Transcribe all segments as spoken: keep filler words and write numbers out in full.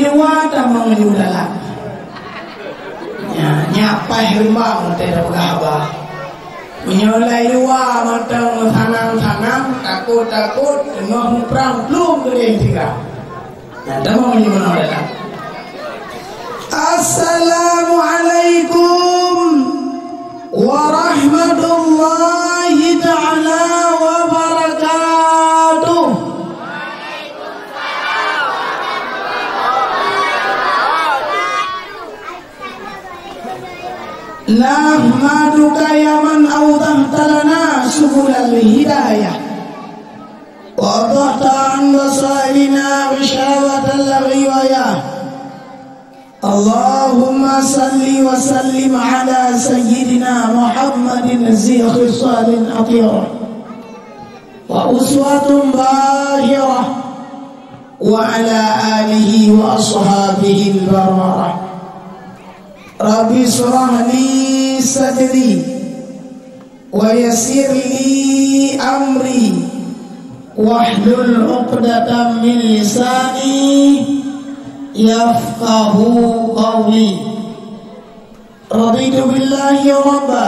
Luwa tamong ju dalam. Nya, nyak paih reumbang teuh tapeugah haba. Meunyoe lai luwa mantong meusanang-sanang, takot-takot, teungoh muprang plueng keudeh tiga. Nah, tamong ju meunoe dalam. Assalamualaikum warahmatullahi taala wabarakatuh. Nahmaduka ya man awdahta lana subulal hidayah, wa adahta an basairina wishawatal riwayah. Allahumma salli wa sallim ala sayyidina Muhammadin zi khisalin athirah, wa uswatun bahirah, wa ala alihi wa ashabihil bararah. Rabbi shrah li sadri, wa yassir li amri, wahlul uqdatam min lisani yafqahu qawli. Raditu billahi rabba,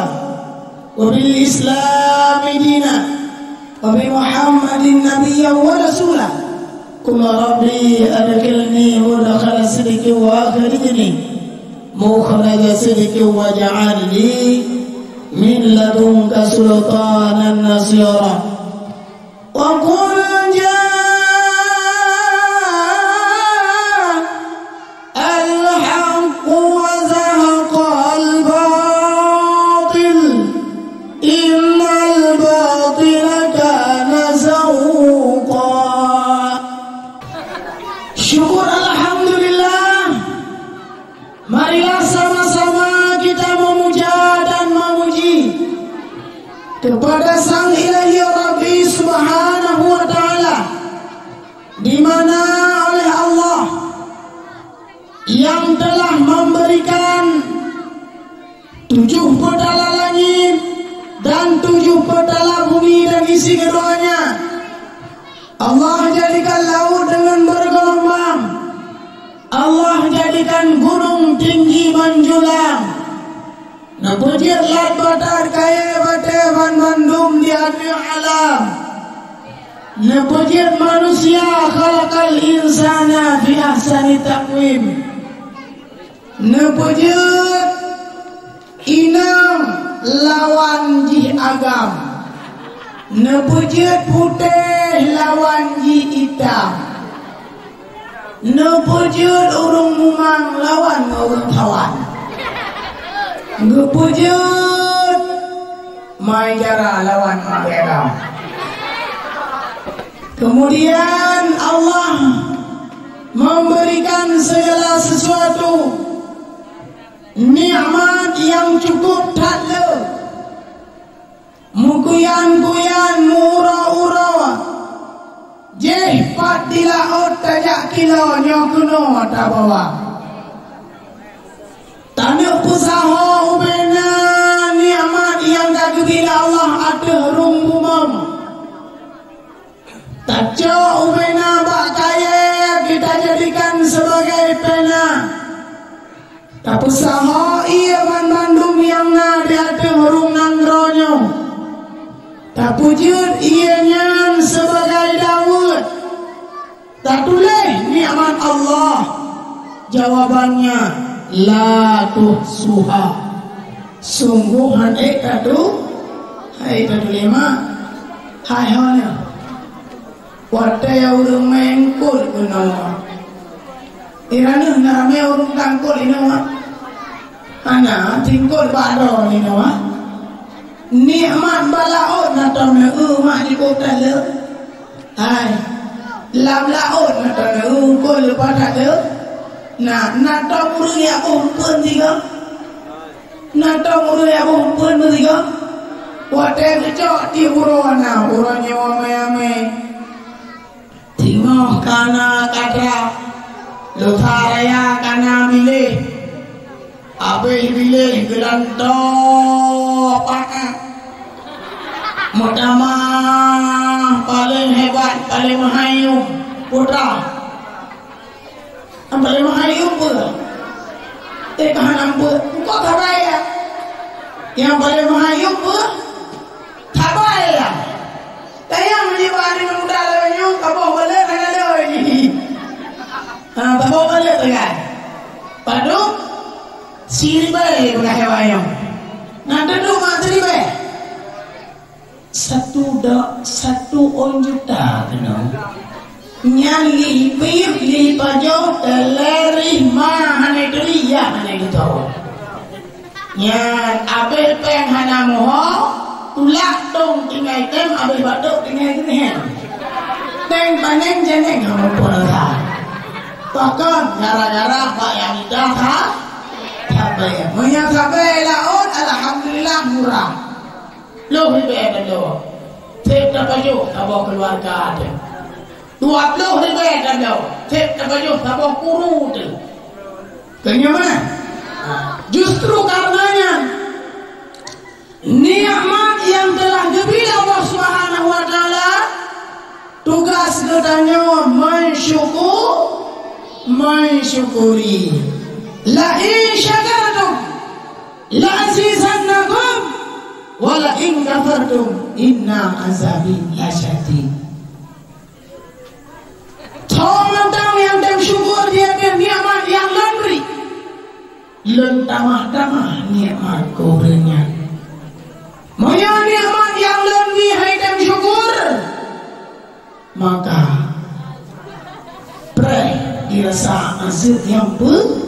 wa bil islami dina, wa bi Muhammadin nabiyyan wa rasula. Qul rabbi adkhilni mudkhala sidqin wa akhrijni mukhraja sidqin waj'al li min ladunka sultanan nasira. Wa qul jaa al-haqqu wa zahaqal batil, innal batila kana zahuqa. Syukur alhamdulillah. Marilah sama-sama kita memuja dan memuji kepada Sang Ilahi Rabbi Subhanahu wa Ta'ala, di mana oleh Allah yang telah memberikan tujuh petala langit dan tujuh petala bumi dan isi keduanya. Allah jadikan laut dengan bergelombang. Allah jadikan gunung tinggi menjulang. Neupeujeuet lat batat kayèe batèe banmandum di ateueh alam. Neupeujeuet manusia, khalaqal insana fi ahsani taqwim. Neupeujeuet inong lawan jih agam. Neupeujeuet putéh lawan jih itam. Neupeujeuet ureueng mumang lawan ngon ureueng tawan. Geupeujeuet mai jara lawan mak garam. Kemudian Allah memberikan segala sesuatu nikmat yang cukup that le. Meukuyan-kuyan, meuuroe-uroe, jih pat di laôt tajak kilo nyoe keunoe tabawa. Taneuk peusaho ubena nikmat nyang ka geubri lé Allah ateueh rhueng bumong. Tacok ubena bak kayèe, kita jadikan sebagai pena. Tapeusaho ié banmandum nyang na di ateueh rhueng nanggroe nyoe. Tapeujeuet ié nyan sebagai daweuet. Tatuléh nikmat Allah. Jawabannya, la tuhsuha. Sungguh han ék tatu, han ék tatuléh, mak. Hai ho nyoe. Watèe ureueng meu'en eungkôt keunoe, i raneuk na ramè ureueng ka eungkôt inoe. Hana, tingkôt bak droe inoe. Nikmat bak laôt na tom neu-eu mak jibôh that le. Hai, lam laôt na tom neu-eu eungkôt leupah that le. Na, na tom ureueng jak bôh eumpeuen sigoe. Na tom ureueng jak bôh eumpeuen meusigoe. Watèe geucok tiep uroe na uroe nyoe amé-amé. Teungoh ka na katra, lusa raya ka na biléh. Abéh biléh geulantoe pakat. Meutamah paléng hebat, paléng meuhayom, putra. Nyang paleng meuhai yum peue? Eh, ka hana peue. Engkau sabai ya. Nyang paleng meuhai yum peue? Sabai ya. Tayang meunyoe bak aneuk muda lagèe nyoe, saboh balèe hana lé. Ha, saboh balèe teugai. Padum? Siribèe peugah hewan nyoe. Na teuduek mak siribèe. Satu da-, satu on juta keunoe. Nyan lhèe piep, lhèe pajoh, teuleurih ma hana turi, yah hana geutoe. Nyan abéh péng hana muho, tulak tông tinggai tem, abéh batok tinggai geuhnyan. Péng paneng janeng hana muphom rasa. Pakon gara-gara bak nyang mita sa-, sabe. Meunyoe sabe laôt, alhamdulillah murah. Ploh ribèe tabloe, sép tapajoh saboh keuluwarga teuh. Dua ploh ribèe tabloe, sép tapajoh saboh kuru teuh. Keunyoe meunan, justru karenanya nikmat nyang telah geubri Allah Subhanahu wa Taala, tugas geutanyoe mensyuku-, mensyukuri. La in syakartum la azidannakum, wa la in kafartum inna azabi lasyadid. Soe mantong nyang tem syukur di ateueh nikmat nyang lôn bri, lôn tamah-tamah nikmat keu ureueng nyan. Meunyoe nikmat nyang lôn bri hana tem syukur, maka preh dirasa azeub nyang peu-,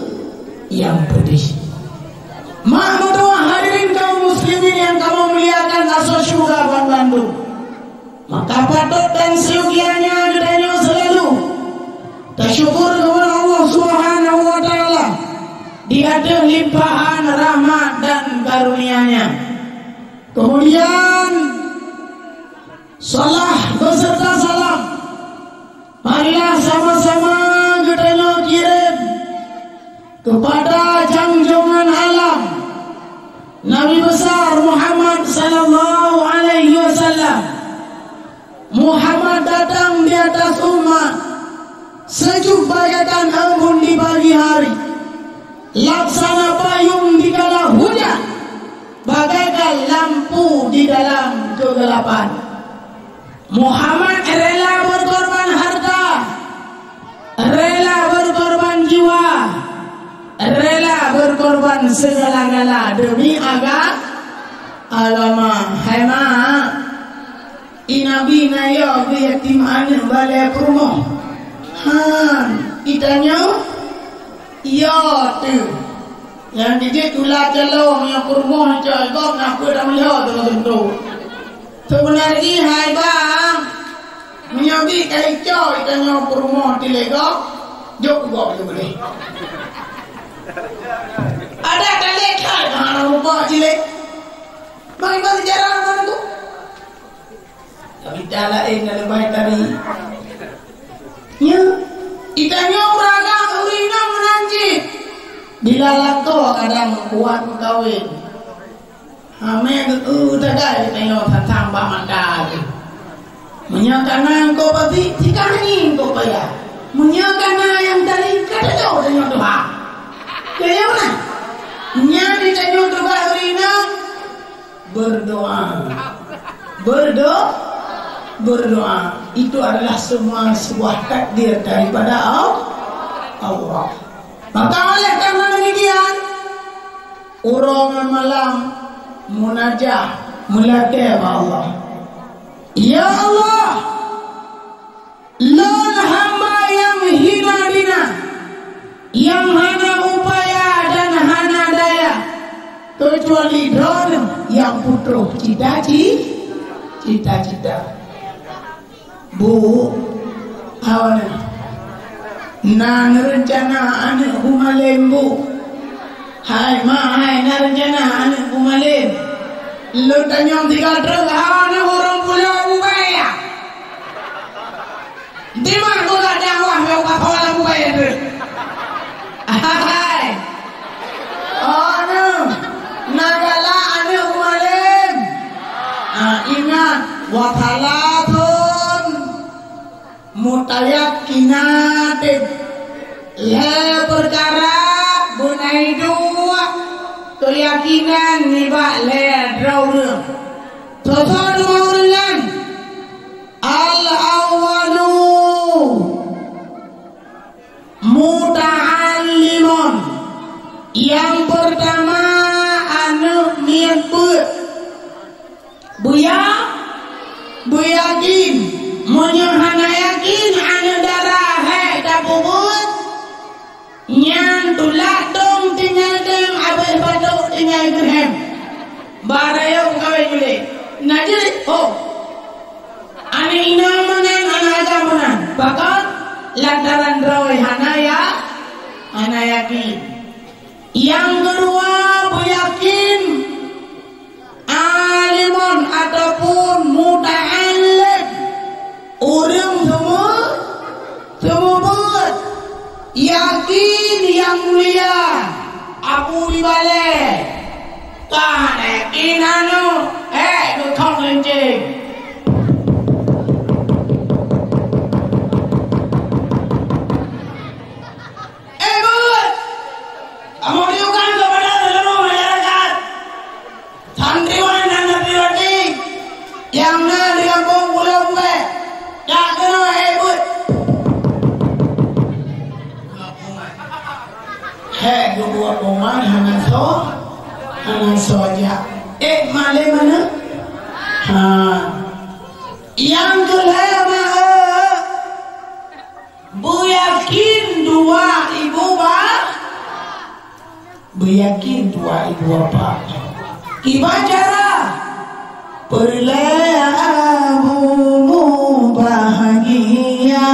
nyang peudeh. Mak meutuah hadirin kaum muslimin nyang kamoe muliakan asoe syeuruga banmandum. Maka patot dan seuyogianya geutanyoe seulalu tasyukur keupada Allah Subhanahu wa Taala di ateueh limpahan rahmat dan karunia-Nya. Kemudian, salah beserta salam marilah sama-sama geutanyoe kirém keupada junjungan alam, Nabi Besar Muhammad sallallahu alaihi wasallam. Muhammad datang di atas umat sejuk bagaikan embun di pagi hari, laksana payung di kala hujan, bagaikan lampu di dalam kegelapan. Muhammad rela berkorban harta, rela berkorban jiwa, rela berkorban segala-gala demi aga-, agama. Hai mak, i Nabi na yo geuyatim aneuk balèe peurumoh. Han, itanyoe yo teuh. Nyang jijak tula calo meunyoe peurumoh icok gob na peue tameuliho teungoh teuntô. Seubeuna jih hai bang, meunyoe bit ka icok itanyoe peurumoh tilé gob, jok gob itu boleh. Ada talé kai bang, ada rupa jilé. Bang, bang sejarah mana tu? Tapi dah laén na leubeh tadi. Nya, itanyoe ureueng ureueng inong meunan cit. Bila lakoe kadang kuat meukawen. Hamé geu-eu tagai itanyoe tantang bak mata geuh. Meunyoe kana engkau babi, tikah nyi engkau payah. Meunyoe kana nyang tali, ka tanyoe tanyoe tuha. Kaya mana? Nyan itanyoe tuha ureueng inong. Berdoa. Berdo-, berdoa. Itu adalah semua sebuah takdir daripada Al-, Allah. Maka oleh karena demikian, uroe ngon malam munajah, meulakée bak Allah. Ya Allah, lôn hamba nyang hina dina, nyang hana upaya dan hana daya, keucuali Droeneuh nyang peutroh cita-ci-, cita-cita. Bu, awaknyan na reuncana aneuk bumalém, Bu. Hai ma, hai na reuncana aneuk bumalém. Lôn tanyong tiga treuk, awaknyan ureueng pulo Abu Bakar. Di ma gula dakwah lôn ka pola bubai tu. Hai. Oh, nu. Na galak aneuk bumalém. Ah, ingat, wa thalathun mutayaqqinatin. Lhée peukara beunai dua keuyakinan nibak lhée droe ureuëng. Soe-soe teuma ureuëng nyan? Al-awwalu muta'allimun. Nyang peurtama, aneuëk miet beuet. Beuya-, beuyakén. Meunyoe hana yakén aneuëk dara hék tapeubuet, nyan tulak dong tinggai deueng, abéh batok tinggai geurhem. Barayong kawé jeuet. Na jeuet, oh. Aneuëk inong meunan, aneuëk agam meunan. Pakon? Lantaran droe hana ya-, hana yakén. Nyang keudua, beuyakén. Alimon ataupun muta'allim, ureuëng seumu-, seumubuet, yakén nyang mulia, Abu Ribalè, ka hana yakén aneuëk, hék geukhong leunceng. Eh, beuet! Kamoe tujukan keupada seuluruh masyarakat, santriwan dan santriwati nyang na di gampông Pulo Buet, jak keunoe, eh, beuet! Hék geubuet umat hana soe, hana soe jak. Eh, malée mana? Ha. Nyang keulhée meu'eu. Beuyakén dua ibu ba-, beuyakén dua ibu bapa. Kiban cara? Peureulée Abu mubahgia,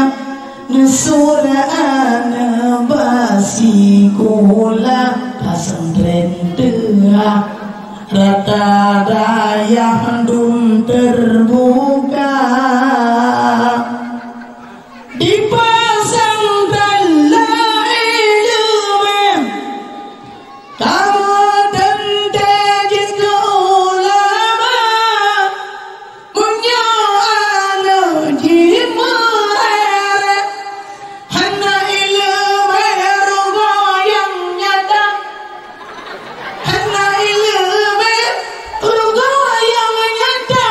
neusura aneuëk bak sikula, pesantren teuhah, rata dayah dum teubuka. Dipasang tanda ileumèe, kamoe teuntèe jeuet keu ulama. Meunyoe aneuk jih meurèh-rèh, hana ileumèe rugoe nyang nyata. Hana ileumèe rugoe nyang nyata.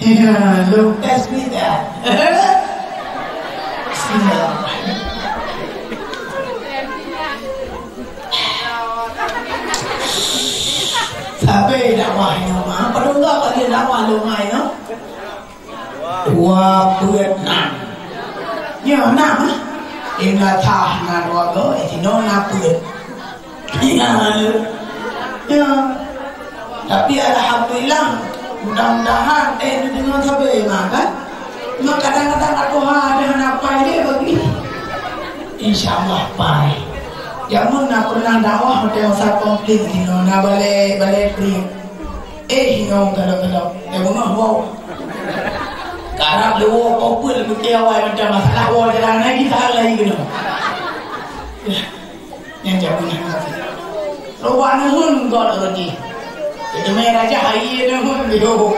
Ya, lôn tes beda. Bismillah. Sabe dakwah nyoe, ma? Padum ka bagi dakwah lôn mai nyoe? Dua peuet nam. Nyoe nam, eh? Ingat sah na dua go, eh, sinoe na peuet. Ya. Ya. Tapi alhamdulillah, mudah-mudahan, eh, neudeungoe sabe mah, kan? Cuma kadang-kadang aku ha, ada hana pai deh bagi. Insya Allah pai. Jameun na pernah dakwah, ada masa konflik, you know, na balai, balai kering. Eh, you know, kalau-kalau, eh, bengah bau. Karab lewo kopel, mungkin awai macam masalah, wah, jalan lagi, salah lagi, you know. Nyang jameun hana. Loba neuheun got roti. Teumé raja hai neuheun yo.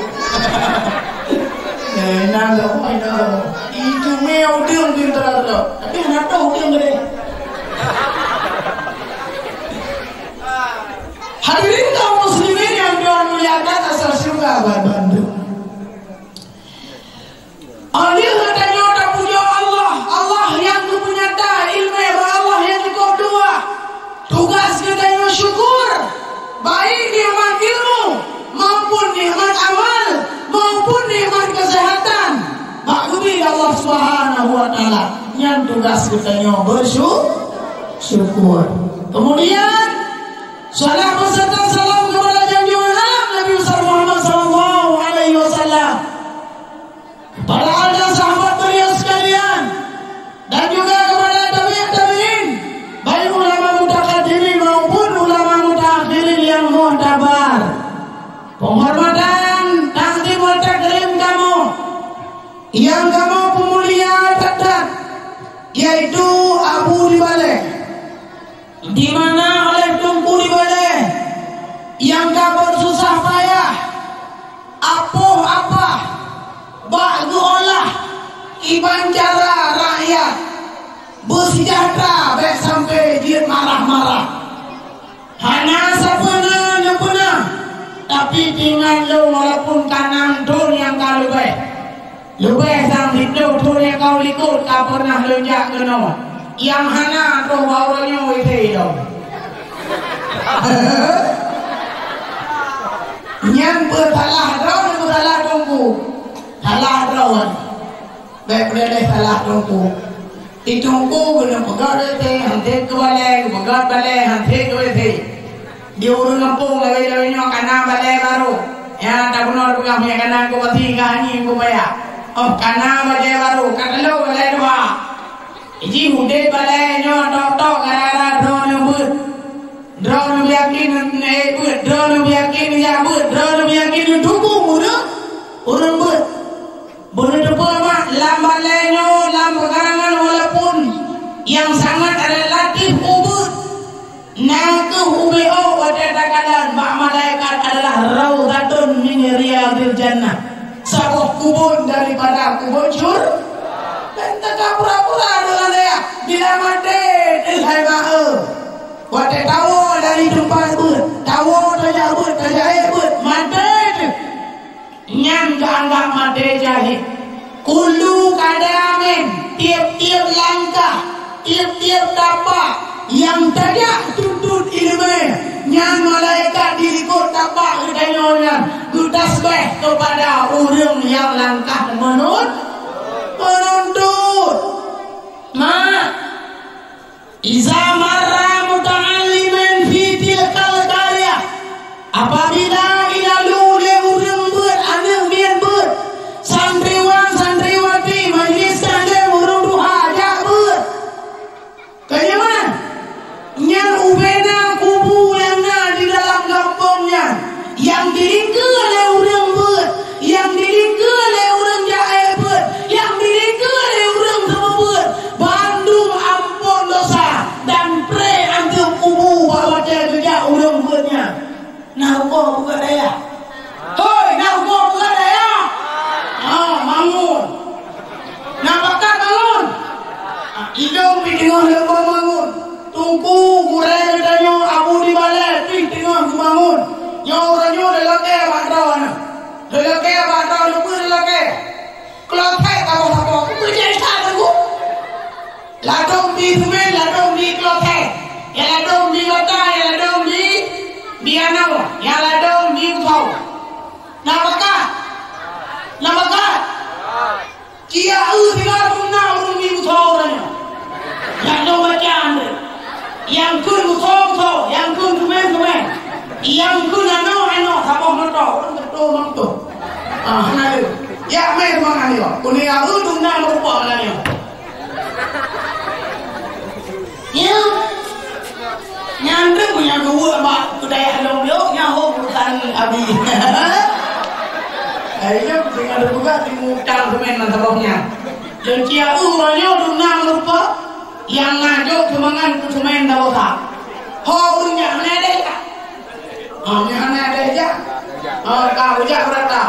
Eh, nang lo, nang lo. Itu mé udeueng di utara tu. Tapi hana tahu udeueng gede. Hadirin kaum muslimin yang Tuhan muliakan, asal syurga bandum. Óh lheueh geutanyoe tapujoe Allah, Allah nyang geupeunyata ileumèe bak Allah nyang cukôp dua. Tugas geutanyoe syukur, baik nikmat ilmu, maupun nikmat amal, maupun nikmat keuseuhatan, bak geubi Allah Subhanahu wa Taala. Nyan tugas geutanyoe beusyu-, syukur. Kemudian, salam beserta salam kepada junjungan alam Nabi besar Muhammad sallallahu alaihi wasallam. Para ahli dan sahabat beliau sekalian, dan juga kepada tabi'in tabi'in, baik ulama mutakadimin maupun ulama mutaakhirin yang mu'tabar. Penghormatan, takzim wal takrim kamoe, yang kamoe peumulia that-that, yaitu Abu Ribalè. Di mana oleh Teungku Ribalè nyang ka beususah payah, apoh apah, bak geuolah kiban cara Sejahtera, bèk sampai jeuet marah-marah. Hana sapeue na neupeuna, tapi tingat lôn walaupun ka nam thon nyang ka leubeh. Leubeh sang siplôh thon nyang ka u likot ka pernah lôn jak keunoe. Nyang hana troh bak uroe nyoe W C lom. Nyan peusalah droe, peusalah teungku. Salah droe. Bèk peudeh salah teungku. Di teungku keuneuk peugöt W C, han sép keu balèe, peugöt balèe, han sép keu W C. Di ureueng gampông lawét-lawét nyoe ka na balèe barô. Ya, tabunoe peugah minyeuk kanan keu pasi ka hanying keu paya. Oh, ka na balèe barô, ka teulhok balèe dua. Jih udép balèe nyoe tok-tok gara-gara droeneuh beuet. Droeneuh yakin neuék beuet, droeneuh yakin neujak beuet, droeneuh yakin neutubôh ureueng, ureueng beuet. Beuneuteupeu mak lam balèe nyoe lam peukarangan walaupun nyang sangat relatif ubeuet, na kheueh ubeuet watèe takalon bak malaikat adalah raudhatun min riyadil jannah. Saboh kubon daripada kubon syur-, dan teuka pura-pura deungon saya bila maté teuh hai ma-e. Watèe tawoe dari teumpat beuet, tawoe tajak beuet, tajak ék beuet, maté teuh. Nyan geuanggap maté syahid. Kullu qadamin, tiep-tiep langkah, tiep-tiep tapak nyang tajak tuntut ileumèe, nyan malaikat di likot tapak geutanyoe nyan geutasbih keupada ureueng nyang langkah meunun-, meununtut. Mak, Iza marra muta'alliman fi tilkal qaryah, apabila ilalu lé ureueng beuet, aneuk miet beuet, santriwan santriwati, majlis taklim, ureueng tuha jak beuet. Keu nyan, nyan ubena kubu nyang na di dalam gampông nyan. Nyang dilingkeue lé ureueng beuet, nyang dilingkeue lé ureueng jak ék beuet, nyang dilingkeue lé ureueng seumeubeuet, bandum amphon desya dan pré ateueh kubu bak watèe geujak ureueng beuet nyan. Na rugoe peugah dayah? Hôi, na rugoe peugah dayah? Ha, mangun. Na bakat mangun? Idong pih teungoh leumbong mangun. Teungku gurèe geutanyoe Abu di Balè pih teungoh geumangun. Nyoe uroe nyoe lelakèe bak droeneuh. Lelakèe bak droeneuh peue lelakèe? Kloset saboh-saboh. Peue jai that teungku? Ladôm bi seumén, ladôm bi kloset. Nyang ladôm bi bata, nyang ladôm bi, bi anoe, nyang ladôm bi musô. Na bakat? Na bakat? Cia eu sira tuna ureueng di musô uroe nyoe. Nyang dong bacaan deh. Nyang kheun musô-musô, nyang kheun seumén-seumén. Nyang kheun anoe-anoe, saboh moto, ureueng teutu mantong. Ah, hana lé. Jak mé seumangat nyoe. Keuneuk eu tuna meurupa nyoe. Nyan, nyan deuh meunyo geuweuek bak keu dayah lôn bloe, nyan ho urusan abi. Ayo, singoh teupeugah timu utang seumén nan saboh nyan. Lôn cia uroe nyoe dum na meurupa, nyang na jok seumangat keu seumén saboh sa. Ho ureueng nyan hana deh jak. Oh, nyan hana deh jak. Oh, ka ujak beurata.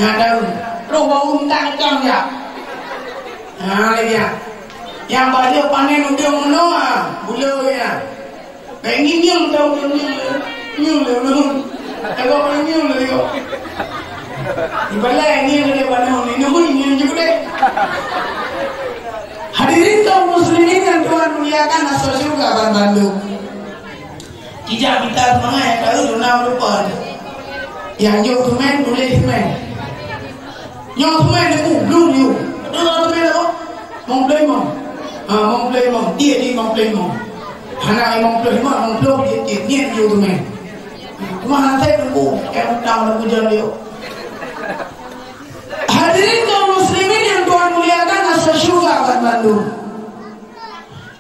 Nyan daun. Roh bau minta kacang jak. Ha, lagèe nyan. Nyang bajèe panen udeueng meunoe, ah, buleue nyan. Bèk ngieng-ngieng tau ngieng-ngieng lé. Ngieng lé ulôn. Tengok ngieng lé tengok. Ibalai ngieng lé padahai ngieng ngieng jeuet deh. Hadirin kaum muslimin yang Tuhan muliakan, asoe syeuruga ban bandum. Ijak mita seumangat nyang ka lheueh na rupa. Nyang jok seumén, tuléh seumén. Nyoe seumén aku, blue you. Ada orang seumén apa? Mong plei mong. Ha, mong plei mong. Dia di mong plei mong. Hana mong plei mong, mong plei dia, dia, dia, dia seumén. Cuma hana saya tunggu, kayak utang dan hujan dia. Hadirin kaum muslimin yang Tuhan muliakan, asoe syeuruga ban bandum.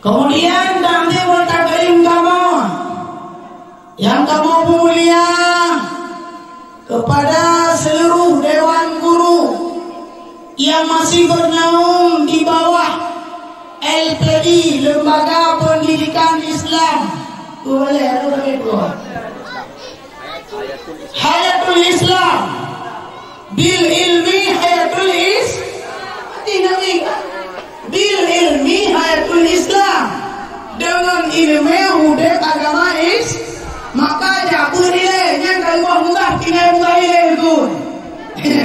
Kemudian takzimul takrim kamoe nyang kamoe peumulia kepada seluruh dewan guru yang masih bernaung di bawah L P I, Lembaga Pendidikan Islam. Boleh, aku tak boleh. Hayatul Islam. Bil ilmi hayatul is-, Nabi, Nabi. Bil ilmi hayatul Ileumèe udép agama Is-, maka jak beuet ilèe, nyan ka geuboh muzaf tinggai muzaf ilèe tu. Nyan,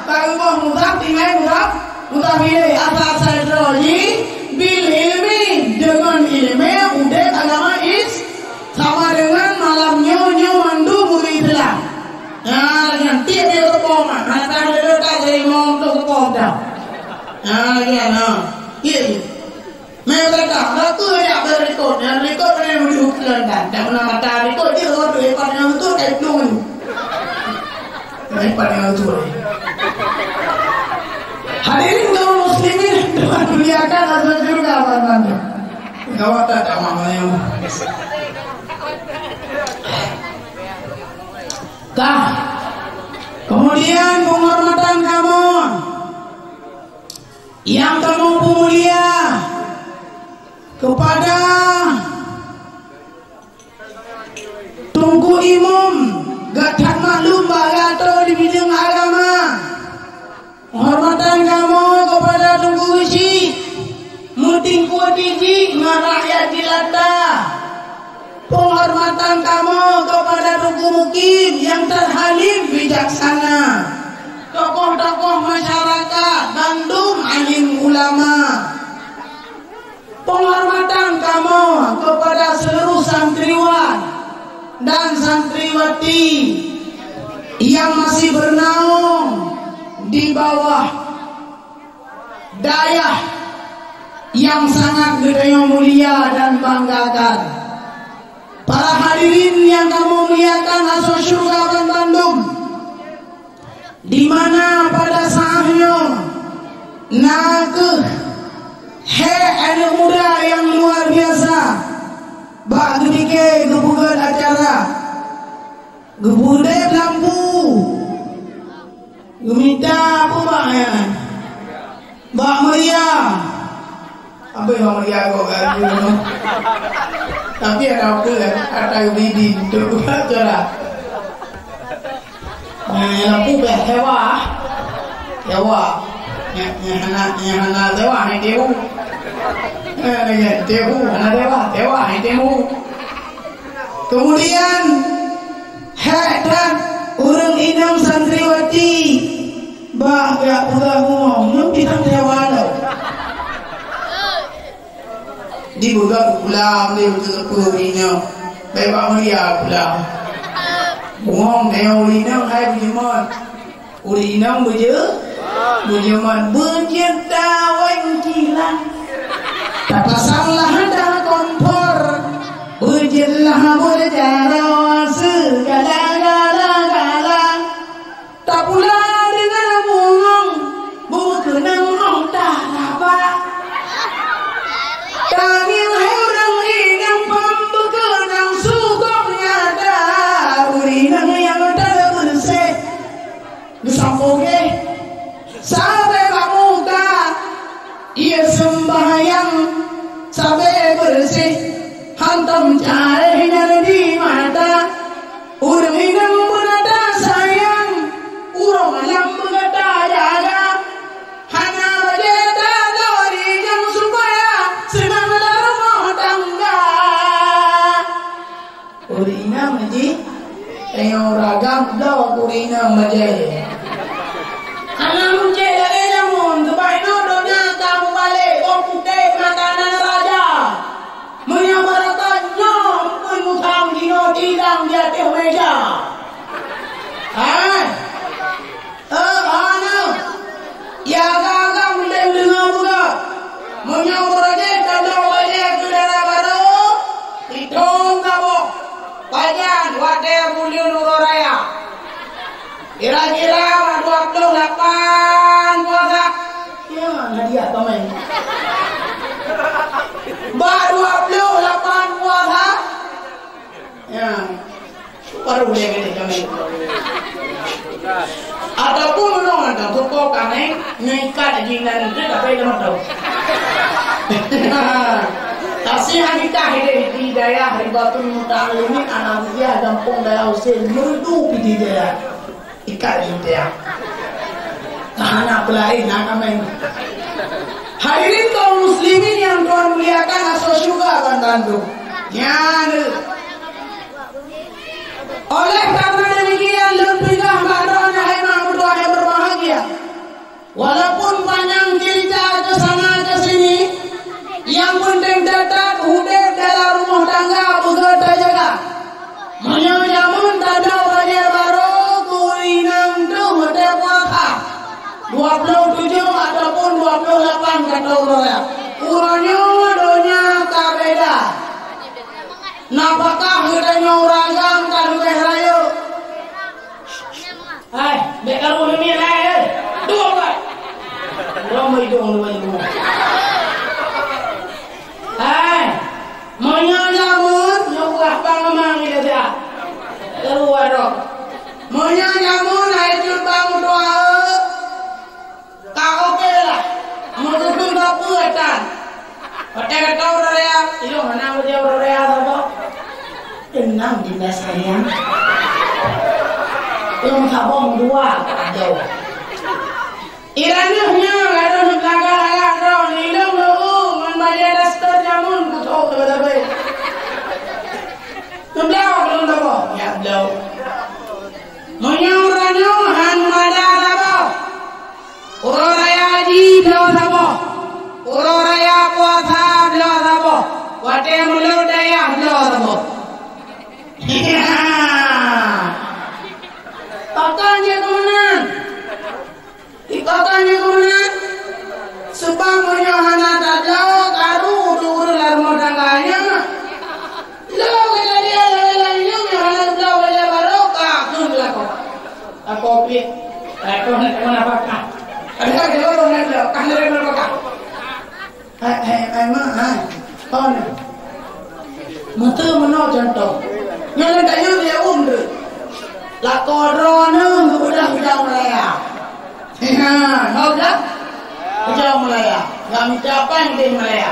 ka geuboh muzaf tinggai muzaf, muzaf ilèe. Asai-asai droe jih, bil ilmi, deungon ileumèe udép agama Is-, sama deungon malam nyoe, nyoe mandum ureueng Islam. Nyan, nyan, tiep-tiep geupom, hana tahu lé ka jadi imum tu geupom dah. Nyan, nyan, ha. Tiep. Meutatap, rapeue jak beureukot, nyang reukot pandai meudeuh keulantan. Dak meunang mata reukot, jeuet rot ipat nyang beutôi, kai plueng. Ipat nyang beutôi. Hadirin kaum muslimin, Tuhan muliakan, azan syurga, Tuhan bantu. Gawat tak, tak mau yang. Kah. Kemudian penghormatan kamoe. Nyang kamoe peumulia keupada Teungku Imum, gata maklum bak gata di bidang agama. Penghormatan kamoe keupada Teungku Geuchik, meutingkue tijik ngon rakyat jelata. Penghormatan kamoe keupada Teungku Mukim nyang that halim bijaksana, tokoh-tokoh masyarakat, bandum alim ulama. Penghormatan kamoe keupada seuluruh santriwan dan santriwati nyang masih beunaung di bawah dayah nyang sangat geutanyoe mulia dan banggakan. Para hadirin nyang kamoe muliakan, asoe syeuruga banmandum, di mana pada saat nyoe na kheueh hék aneuk muda nyang luar biasa bak geupike geupeugöt acara, geupeudeb lampu, geumita peue bak nyan? Bak meuria. Abéh bak meuria kok ka laju. Tapi ada apa kan? Ada bidi untuk buat cara. Nah, lampu beh sewa. Sewa. Nyang, nyang hana, nyang hana sewa, hana tehu. Nah, dengan tehu, hana sewa, sewa, hana tehu. Kemudian, hék that ureueng inong santriwati bak geujak peugah bungong, nyoe bidang dewa lom. Dipeugah pulang lé ureueng inong, bèk bak meuria pulang. Bungong nyoe ureueng inong hai beujeumat. Ureueng inong beujeu-, beujeumat, beujeuet dawai kilang. Tapasang lah dah kompor, beujeuet lah beujarawa seugala-gala-gala. Tapula deungon bungong, beukeunong rhong taraba. Tangieng hai ureueng inong pambeukeunong sukong nyata, ureueng inong nyang tada beureuséh. Geusampoe geh, sabe bak muka, ie seumbahyang, sabe beureuséh, hantom careh nyan di mata. Ureueng inong beugata sayang, uroe malam beugata jaga. Hana bajée tadori nyang supaya seunang lam rumoh tangga. Ureueng inong jih, tanyoe ragam bloe ureueng inong bajée. Hana meucéh lagée jameun, teuma inoe donya ka meubalek, bawang putéh makanan raja. Meunyoe beureukat nyoe, eumpeuen musang jinoe dilang di ateueh méja. Hai! Eh, hana! Ia gaga meunteng deungoe buka. Meunyoe beureukat tandong bajée keu dara barô, itong kaboh. Pajan watée buleuen uroe raya. Kira-kira bak dua puluh lapan puasa. Ya, hadiah pemain. Bak dua puluh lapan puasa. Ya. Baru boleh kata kami. Ataupun menung ada toko kami ngikat jinan itu tapi ada mata. Tasih hadikah ini di dayah Ribatul Muta'alimin Al-Aziziyah Gampong Daya Husin Merdu Pidie Jaya. Ikat di India. Nah, anak pelain, nah, kami. Hadirin kaum muslimin yang Muliakan asoe syeuruga banmandum. Nyan. Oleh karena demikian, lôn peugah bak droeneuh hai mak meutuah nyang berbahagia. Walaupun panjang cerita ke sana ke sini, yang penting tetap udép dalam rumah tangga beugöt tajaga. Meunyoe jameun tabloe bajèe barô, keu inong teuh watèe puasa, dua puluh tujuh ataupun dua puluh lapan kata ureueng. Uroe nyoe donya ka beda. Nafakah geutanyoe ureueng agam ka leubeh rayeuk. Hai, bèk karu nyoe hai, eh. Dua buat. Dua idong, dua idong. Hai, meunyoe jameun, nyoe ulah bang amang ida dah. Karu ado. Meunyoe jameun hai cut bang tuha, ka oke lah. Meunyoe ka peue tan. Watèe ka tau uroe raya, ilong hana meujaweueb uroe raya saboh. Tenang, Dinda sayang. Ilong saboh dua ka tau. Iraneuh nyan ladôm neublaga lagak droe, ilong leueu ngon bajèe daster jameun kuthok teubé-teubé. Neubloe keu lôn saboh, ya bloe. Meunyoe uroe nyoe han mada saboh. Uroe raya haji bloe saboh. Uroe raya puasa bloe saboh. Watèe meulôn dayah bloe saboh. Pakon jeuet keu meunan? Pakon jeuet keu meunan? Seubab meunyoe hana tabloe, karu ureueng-ureueng lam rumoh tangga nyan. Lôn kejadian lagèe-lagèe nyoe, meunyoe hana tabloe bajèe barô, ka kheun lakoe. Lakoe piet. Lakoe hana teuma nafakah. Ada kan dia baru hana tabloe, ka hana teuma nafakah. Hai, hai, hai, mak, hai. Kon. Meuteumeunoe cuntoh. Nyoe lôn tanyong lé ôn deuh. Lakoe droeneuh geubeudôh ujong raya. Hah, nyoe dah. Ujong raya. Nggak mita péng di raya.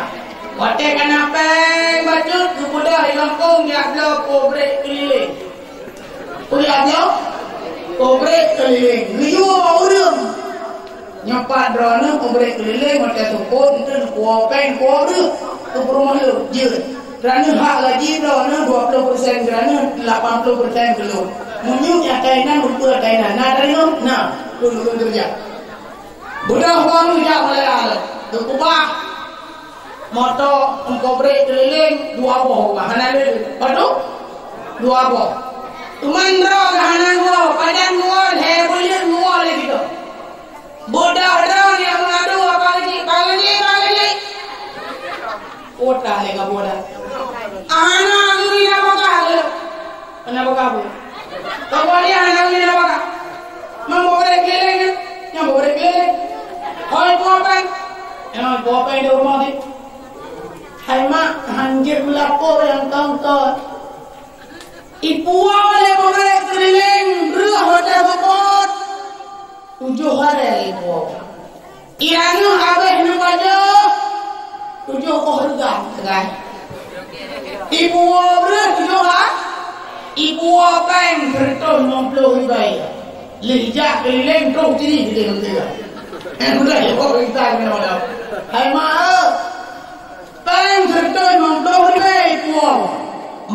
Watèe ka na péng bacut geubeudôh di gampông jak bloe pobrek keulileng. Peue jak bloe? Pobrek keulileng. Geuyue bak ureueng. Nyoe pat droeneuh pobrek keulileng, watèe seupôt, eunteuk neupuwoe péng, puwoe breuh. Keu peurumoh lôn, jeuet. Droeneuh hak gaji droeneuh dua puluh persen, droeneuh lapan puluh persen keu lôn. Meunyoe nyang kainan, beutôi kainan. Na droeneuh? Na. Lôn, lôn keureuja. Beudôh baru jak mulai alèh. Geukeubah. Moto, pobrek keulileng, dua boh keubah. Hana lé. Padum? Dua boh. Teuma droe hana geuwoe, pajan geuwoe, lhèe buleuen geuwoe lé sigoe. Beudôh droe nyang meungadu, "Apa gaji? Apa gaji? Apa gaji?" Udah lé ka boh dah. Hana geubri nafakah lé. Hana nafakah pun. Keumudian hana geubri nafakah. Mempobrek keulileng, nyang pobrek keulileng. Hôi puwoe péng. Nyang pobrek di rumoh di. Hai mak, hanjeuet meulapor nyang kong-kong. Ipuwoe lé pobrek keulileng, breuh watèe seupôt. Tujoh hari ipuwoe. Iraneuh abéh neupajoh, tujoh óh reugang teukai. Ipuwoe breuh tujoh ha, ipuwoe péng sireutoh limong ploh ribèe. Lheuh jak keulileng troh ciri geude beutôi. Eh, udah ya, kok kita kena udah. Hai mak, péng sireutoh limong ploh ribèe ipuwoe.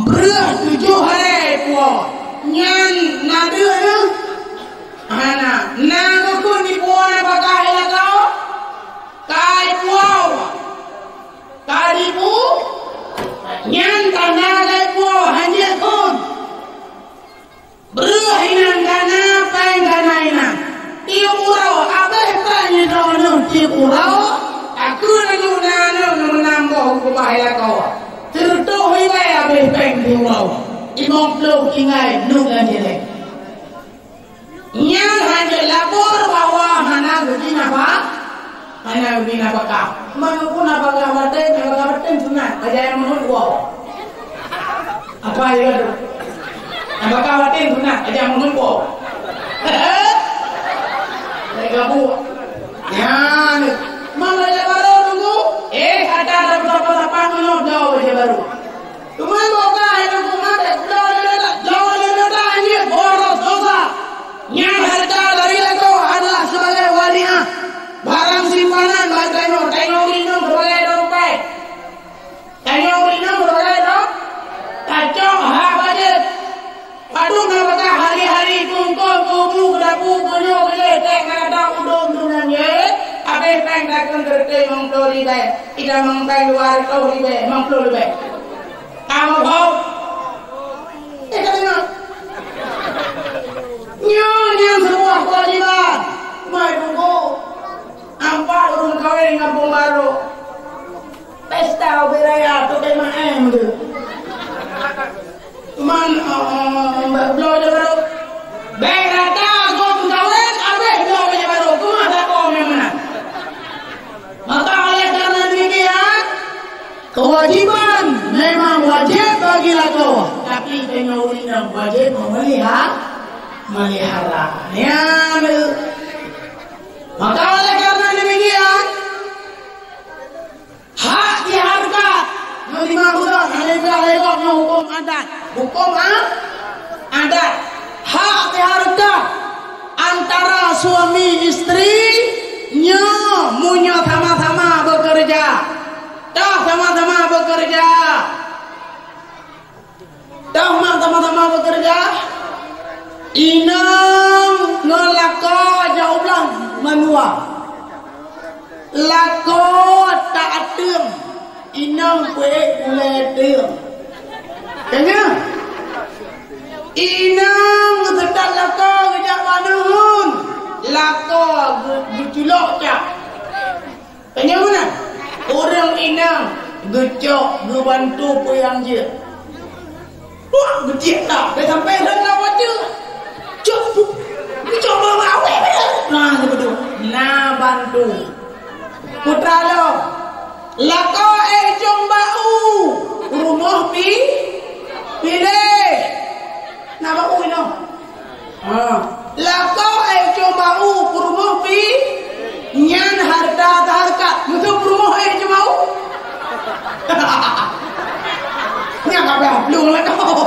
Breuh tujoh hari ipuwoe. Nyan na deuh nyoe. Hana, na geukheun ipuwoe nafakah ilaka? Ka ipuwoe. Ka ipu-, nyan tanda ka ipuwoe, hanjeuet kheun. Breuh inan ka na, péng ka na inan. Tiep uroe, abéh péng nyoe droeneuh tiep uroe. Takheun aneuk na aneuk na meunambah keubah ilaka. Sireutoh ribèe abéh péng tiep uroe. Limong ploh tinggai neuk lam jilèe. Nyan hanjeuet lapor bahwa hana geubri nafa-, hana geubri nafakah. Meunyoe pun nafakah baten, nafakah baten sunat, bajèe nyang meuheuet woe. Apa ya tu? Nafakah baten sunat, bajèe nyang meuheuet woe. Lagèe gabuek. Nyan. Man bajèe barô tunggu. Eh, ata dah beusapa-sapa meunyoe bloe bajèe barô. Teuma boh ka hai Teungku Maté, bloe lé leutak, bloe lé leutak, anjing, boros dosa. Nyan harta dari lakoe adalah sebagai wariah. Barang simpanan bak tanyoe, tanyoe minum sebagai dompet. Ribèe, itamong kai dua reutôh ribèe, limong ploh ribèe. Kamoe hok. Eh, ka deungö. Nyoe nyang seubuah keuwajiban. Mai tunggu. Ampat ureueng kawin ngon phôn barô. Pesta ubé raya, toké maén tu. Cuman, eh, eh, bloe bajèe barô. Bèk rata gob kawin, abéh bloe bajèe barô. Keumah lakoe meunan. Maka oleh karena demikian, kewajiban memang wajib bagi lakoe, tapi tanyoe ureueng inong wajib memelihara, melihara. Ya, maka oleh karena demikian, hak di hareukat, meunyoe ureueng hana beuet lé gob nyoe hukôm adat. Hukôm a-, adat. Hak di hareukat antara suami istri nyoe meunyoe sama-sama bekerja. Toh sama-sama bekerja. Toh mak sama-sama bekerja, inong ngon lakoe jak u blang mandua. Lakoe tak ateueng, inong peuék gulèe ateueng. Tanya, inong geuseutôt lakoe geujak bak neuheun, lakoe geu-, geuculok cak. Tanya meunan, ureueng inong geucok geubantu peue nyang jeuet. Wah, beutiek dah, dah sampai rot lawan jeuet. Cok, cok bawa awet. Nah, betul. Nah, bantu. Putra lo, lakoe éh jong bak u, rumoh pi, piléh. Nah, bak u inoe. Ha. Lakoe éh jong bak u peurumoh pi, nyan hareuta teuhareukat. Meuseu peurumoh éh jong bak u. Nyan ka beuh plueng lakoe.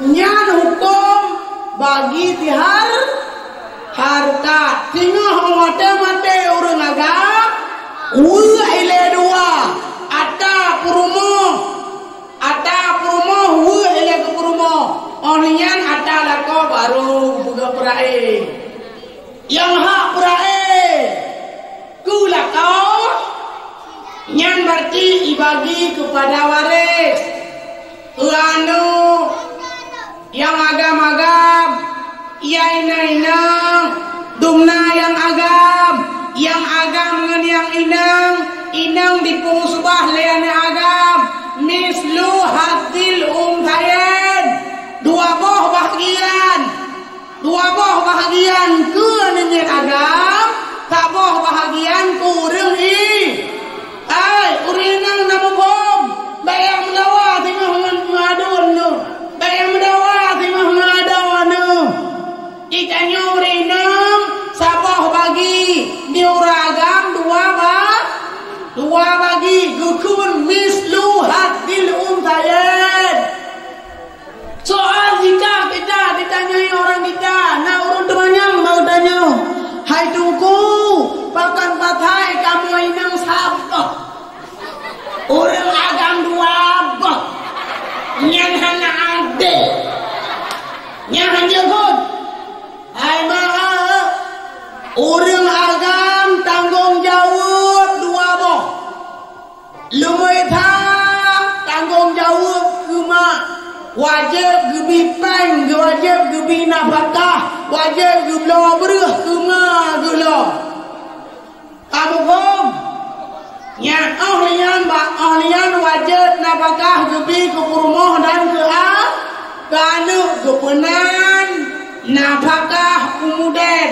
Nyan hukôm bagi tihar hareukat. Singoh watèe maté ureueng agam, weueh ilèe dua, ata peurumoh. Ata peurumoh weueh ilèe keu peurumoh. Óh lheueh nyan ata lakoe barô geupeugah peuraé. Nyang hak peuraé keu lakoe, nyan berarti ibagi keupada waréh. Keu aneuk nyang agam-agam, ya inong-inong, dumna nyang agam, nyang agam ngon nyang inong, inong dipeusubah lé aneuk agam, mislu hadzil unthayain, dua boh bahagian, dua boh bahagian keu aneuk miet agam, saboh bahagian keu ureueng i-, Hai, ureueng inong na muphom, bèk nyang meudawa singoh ngon aduen neuh. Bèk nyang meudawa singoh ngon adoe neuh. Di tanyoe ureueng inong saboh bagi, di ureueng agam dua ba-, dua bagi, geukheun mislu hadzil unthayain. Soal jika kita ditanyai orang kita, na ureueng teumanyong bak geutanyoe, "Hai Teungku, pakon pathai kamoe inong saboh? Ureueng agam dua boh, nyan hana adé." Nyan hanjeuet phon. Hai mak, ureueng agam tanggong jaweueb dua boh. Leumoi that tanggong jaweueb keu mak, wajéb geubri péng, wajéb geubri nafakah, wajéb geubloe breueh keu ma geuh lom. Ka muphom? Nyan óh lheueh nyan, bak óh lheueh nyan wajéb nafakah geubri keu peurumoh dan keu a-, keu aneuk, geupeunan nafakah umudèn.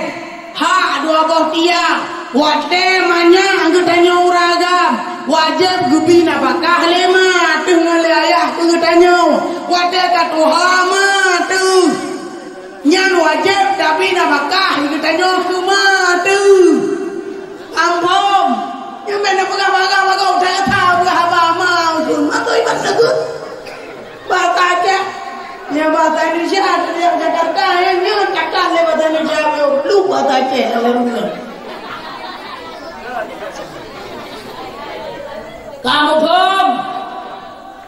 Hak dua boh tiang, watèe manyak geutanyoe ureueng agam, wajéb geubri nafakah lé ma teuh ngon lé ayah keu geutanyoe. Watèe ka tuha ma teuh, nyan wajéb tabri nafakah geutanyoe keu ma teuh. Ampôn, nyoe bèk neupeugah bagaih-bagaih that-that peugah haba ma usun. Atau iban neugeuet. Bahasa Aceh. Ya, bahasa Indonesia, ada di Jakarta, ya, nyoe cakap lé bahasa Indonesia, lu bahasa Aceh, kalau lu. Ka muphom?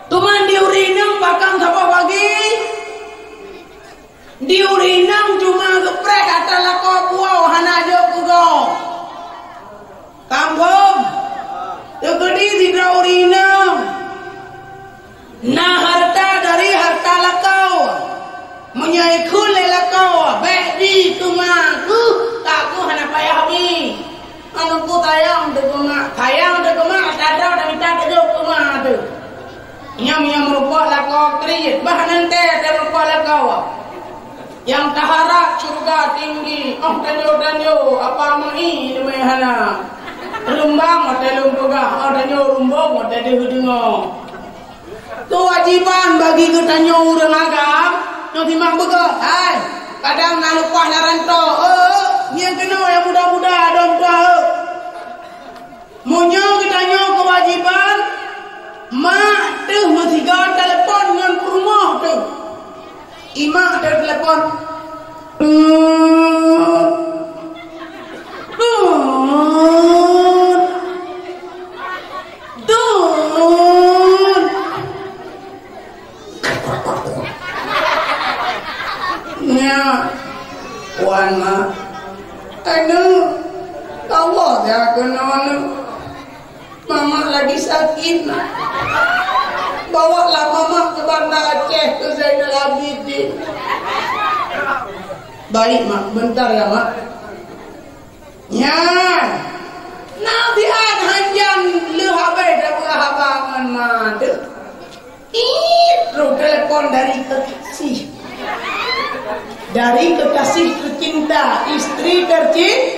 Teuma di ureueng inong pakon saboh bagi? Di ureueng inong cuma geupreh ata lakoe puwoe hana jok keu gob. Teungku sayang teuh keu mak, sayang teuh keu mak, tadroe dan mita teujok keu mak teuh. Nyang, nyang meurumpok lakoe kriet, bah nan tée tée meurumpok lakoe. Nyang taharap syeuruga tinggi, oh tanyoe-tanyoe, apa mahi leumé hana. Rumbang watée lôn peugah, oh tanyoe rumbong watée deuh deungoe. Keuwajéban bagi geutanyoe ureuëng agam, nyoe simak beugöt, hai. Kadang na leupah lam rantô, eh, nyang keunoe nyang muda-muda, dom tuha, eh. Meunyoe geutanyoe keuwajéban, mak teuh meusigoe telepon ngon peurumoh teuh. Imak teuh telepon. Tut. Tut. Tut. Nyak, wan mak. Aneuk, Allah dah keunoe aneuk. Mamak lagi sakit, nak. Bawalah mamak ke Banda Aceh, ke Zainal Abidin. Baik, mak. Bentar ya, mak. Nyan. Nasihat hanjan leuh habéh tapeugah haba ngon ma teuh. Tit, troh telepon dari kekasih. Dari kekasih tercinta, istri tercin-,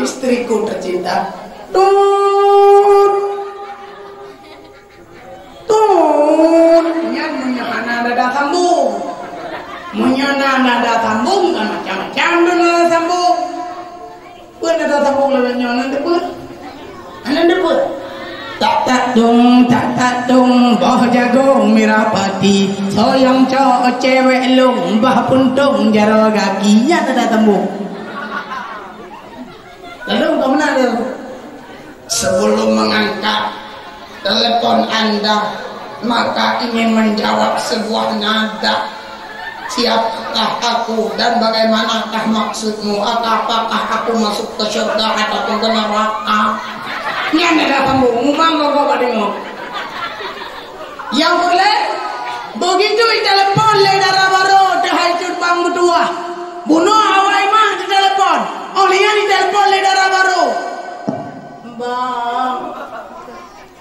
istriku tercinta. Tut. Tut. Nyan meunyoe hana dada sambung. Meunyoe na dada sambung, kan macam-macam tu dada sambung. Peue na dada sambung lagée nyoe, nan teupeue? Nan teupeue? Tak tak dung, tak tak dung, boh jagong mirah pati. Soe nyang cok cewek lôn, bah puntong jaroe gaki. Nyan dada sambung. Lalu kemana dia? Sebelum mengangkat telepon Anda, maka ingin menjawab sebuah nada. Siapakah aku dan bagaimanakah maksudmu? Atau apakah aku masuk ke syurga ataupun ke neraka? Nyan dah sambung, mumang kau kau deungoe. Nyang peureulée, begitu itelepon lé dara barô teuhai cut bang meutuwah. Bunoe awai mah itelepon, oh lheueh nyan itelepon lé dara barô. Bang.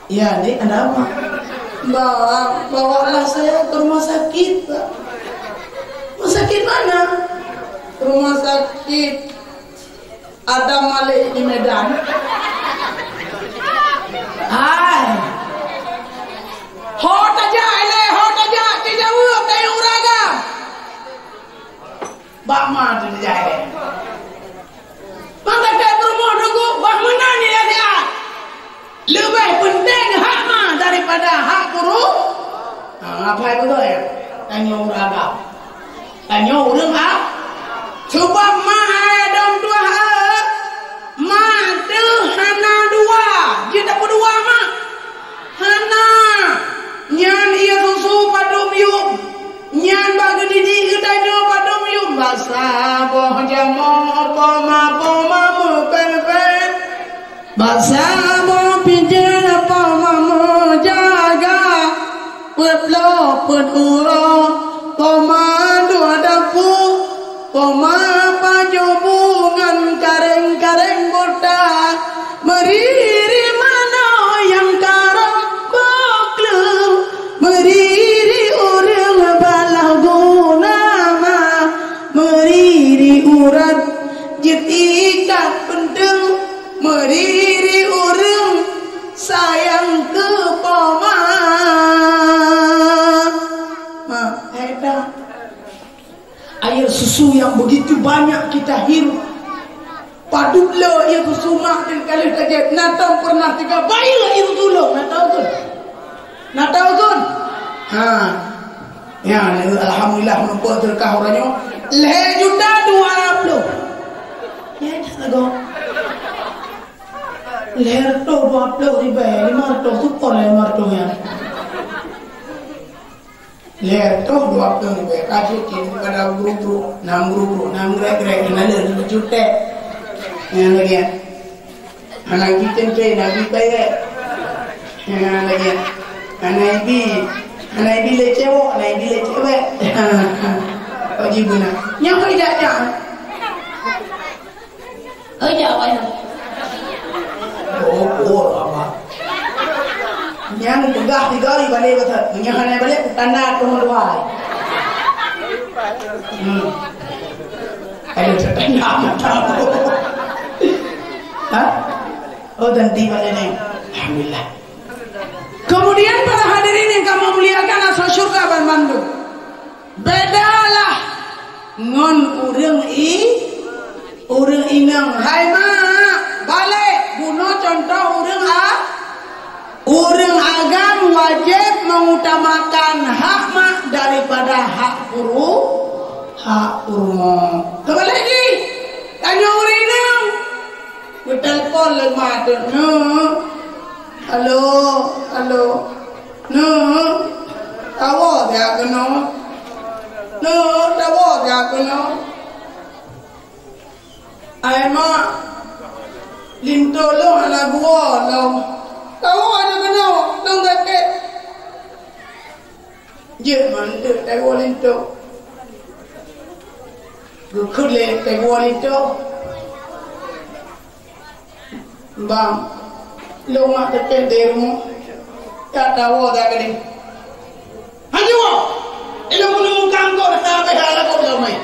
Ya, Dek, ada apa? Bang, bawalah saya ke rumah sakit, Bang. Rumah sakit mana? Rumah sakit Adam Malik di Medan. Hai. Ho tajak ilée, ho tajak, tijaweueb tayue ureueng agam. Bak ma teuh jai. Maka ka peurumoh teungku, bah meunan nilai siat. Leubeh peunteng hak ma daripada hak puru-, ha, apa itu ya? Tanyoe ureueng agam. Tanyoe ureueng a-, sebab ma hai dong tuah, eh, ma teuh hana dua. Jeuet tapeudua ma. Hana. Nyan ie susu padum yum. Nyan bak geudidik geutanyoe padum yum. Basa boh jamoe poma-poma meupén-pén. Basa boh pijéh poma meujaga. Peuet bloe peuet uroe poma duek dapu. Poma pajoh bu ngon karéng-karéng bota, meuriri manoe nyang karab boh kleueng, meuriri ureueng balaih guna ma, meuriri urat jeuet ikat peunteung, meuriri ureueng sayang keu poma. Ma, hai dah. Air susu yang begitu banyak kita hirup. Padub le air susu mak dan kali tajak. Na tau pernah tiga bayi air susu lo. Na tau tu. Na tau tu. Ha. Ya, alhamdulillah menumpuk terkah orangnya. Lhèe juta dua puluh. Ya, tak lagu. Lhèe ratus dua puluh ribu, lima ratus super lima ratus ya. Lhèe reutôh dua ploh ribèe ka cit, cit pada gru-gru, nam gru-gru, nam grek-grek, na lheueh jutek. Nyang lagèe nyan. Hana ibi tempe, na ibi payet. Nyang lagèe nyan. Hana ibi, hana ibi lé cewek, na ibi lé cewek. Kok jibeuna. Nyang kok ijak-jak. Hei, jak awak nyan. Peugah tiga hari balik beutôi. Meunyoe hana balik, kutanda teuma dua hari. Hmm. Ayo, tanda mata. Ha? Oh, dan tiba ini. Alhamdulillah. Kemudian, para hadirin yang kami muliakan, asal syurga banmandum. Bedalah ngon ureuëng i, ureuëng inong. Hai mak, balek bunoe contoh ureuëng a, ureuëng agam wajéb mengutamakan hak mak daripada hak puru, hak peurumoh. Keubalek jih, tanyoe ureuëng inong. Geutelepon lé mak teuh, "Neuk, halo, halo, neuk, tawoe siat keunoe, neuk, tawoe siat keunoe." "Ai mak, linto lôn hana geuwoe lom." "Tawoe siat keunoe, lôn sakét." Jeuet mantong teungoh linto. Geukheun lé teungoh linto. "Bang, lôn mak teukén di rumoh. Ya tawoe dak keudeh." "Hanjeuet woe! Ilôn peuneumukan kok dah habéh hana kok lom ai."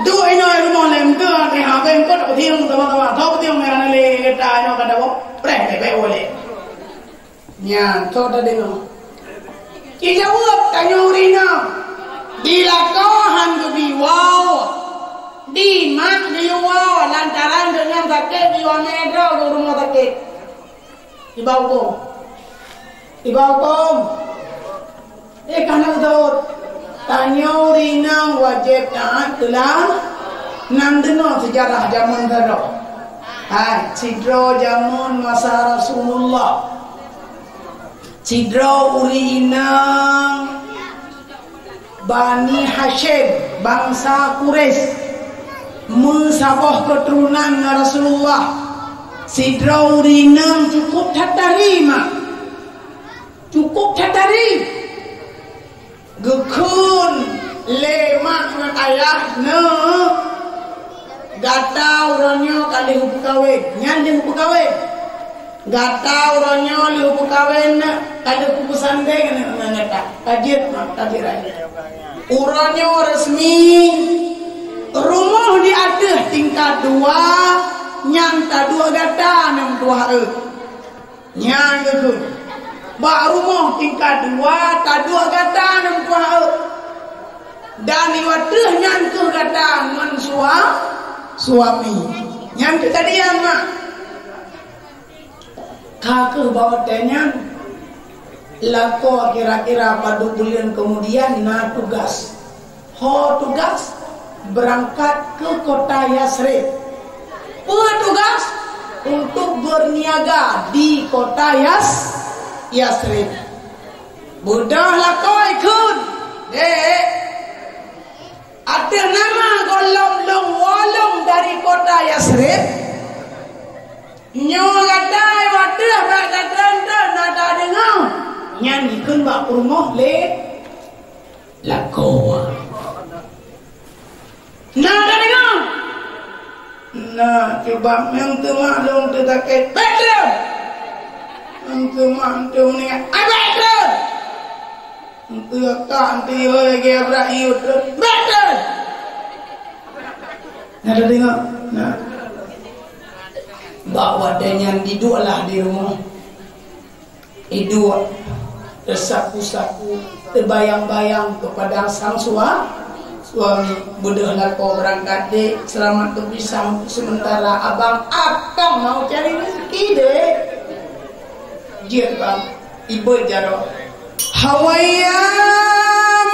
Duek inoe rumoh lé meukeue habéh, habéh kok dak peutieng sama-sama. Tho peutieng hana lé gata nyoe ka tawoe. Preh, bèk woe lé. Nyan, soe tadeungoe? Jijaweueb tanyoe ureueng inong, di lakoe han geubi woe, di mak geuyue woe lantaran geuh nyan sakét, jiwoe mè droe u rumoh sakét. Iba hukôm. Iba hukôm. Eh, ka na udot. Tanyoe ureueng inong wajéb taát keu la-, nam deunoe seujarah jameun sidroe. Hai, sidroe jameun masa Rasulullah. Sidroe ureueng inong Bani Hasyim, bansa Quraisy, meusaboh keuturonan ngon Rasulullah. Sidroe ureueng inong cukup that tari, mak. Cukup that tari. Geukheun lé mak ngon ayah, "Neuk, gata uroe nyoe ka lheueh peukawén." Nyan lheueh peukawén. "Gata uroe nyoe lheueh peukawén, neuk, ka lheueh kupeusandeng neuk ngon gata." Ka jeuet mak, ka jeuet ayah. Uroe nyoe resmi, rumoh di ateueh tingkat dua, nyan taduek gata ngon tuha eu. Nyan geukheun, bak rumoh tingkat dua taduek gata ngon tuha eu. Dan di ateueh nyan keuh gata ngon sua-, suami. Nyan keuh tadi, mak. Ka keuh bak watèe nyan, lakoe kira-kira padub buleuen keumudian na tugas. Ho tugas, beurangkat keu kota Yasrib. Peue tugas? Untuk beurniaga di kota Yas-, Yasrib. Beudôh lakoe kheun, "Dek, ateueh nama gohlom lôn woe lôn dari kota Yasrib, nyoe gata watèe bak gata na tadeungoe." Nyan jikheun bak peurumoh lé lakoe. "Na tadeungoe?" "Na, cuba meuteumé lôn teutakét." "Bèk trön!" "Meuteumé, meuteumé, ai bèk trön!" "Meuteumé, ka meuteumé, lagèe brat ié trön." "Bèk trön!" Na tadeungoe? Na. Bak watèe nyan jiduek lah di rumoh. Iduek teusaku-saku, teubayang-bayang keupada sang sua-, suami. Beudôh lakoe beurangkat, "Dek, seulamat geupisah untuk sementara. Abang akan mau cari rezeki, Dek." "Jeuet, Bang." Ibeuet jaroe. Hawaya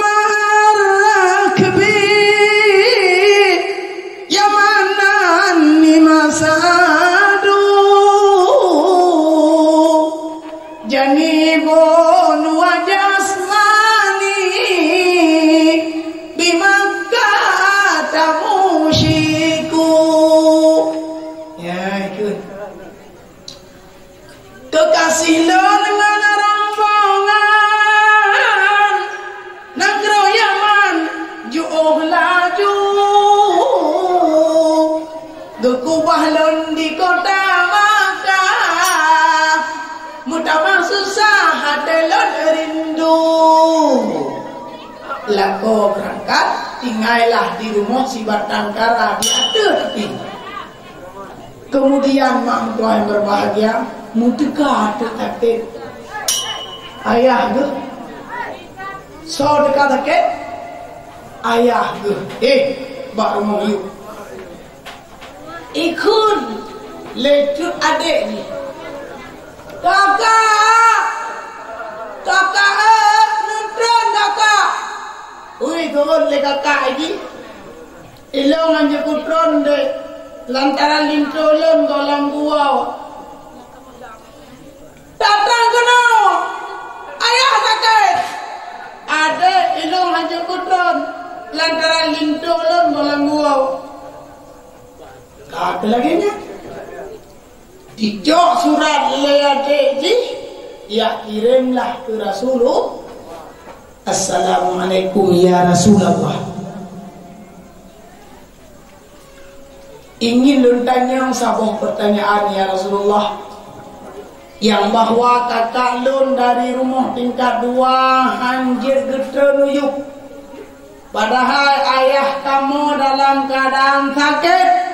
ma'ar rakbi, ya manan ni masadu. Janibun wa jasmani bi Makkah tamusyiku. Ya, ikut. Keukaséh lôn ngon rombongan nanggroe Yaman jiôh laju. Geukeubah lôn di kota Makkah, meutamé Lakoe beurangkat, tinggai lah di rumoh sibatang kara di ateueh tepi. Kemudian mak meutuah nyang berbahagia, meuteuka ateueh sakét. Ayah geuh. Soe teuka sakét? Ayah geuh. Eh, bak rumoh yub. Ikheun lé cut adék jih, "Kakak! Kakak, eh, neutron kakak!" Ui, turun lé kakak jih. "Ilôn hanjeuet kutron deh, lantaran linto lôn goh lam guwoe." Datang keunoe, ayah sakét. "Adék, ilôn hanjeuet kutron lantaran linto lôn goh lam guwoe." Ka lagée nyan. Dijok surat lé adék jih, jak kirém lah keu Rasulullah. "Assalamualaikum ya Rasulullah. Ingin lôn tanyong saboh peurtanyaan ya Rasulullah, nyang bahwa kakak lôn dari rumoh tingkat dua hanjeuet geutron u yup. Padahai ayah kamoe dalam keuadaan sakét."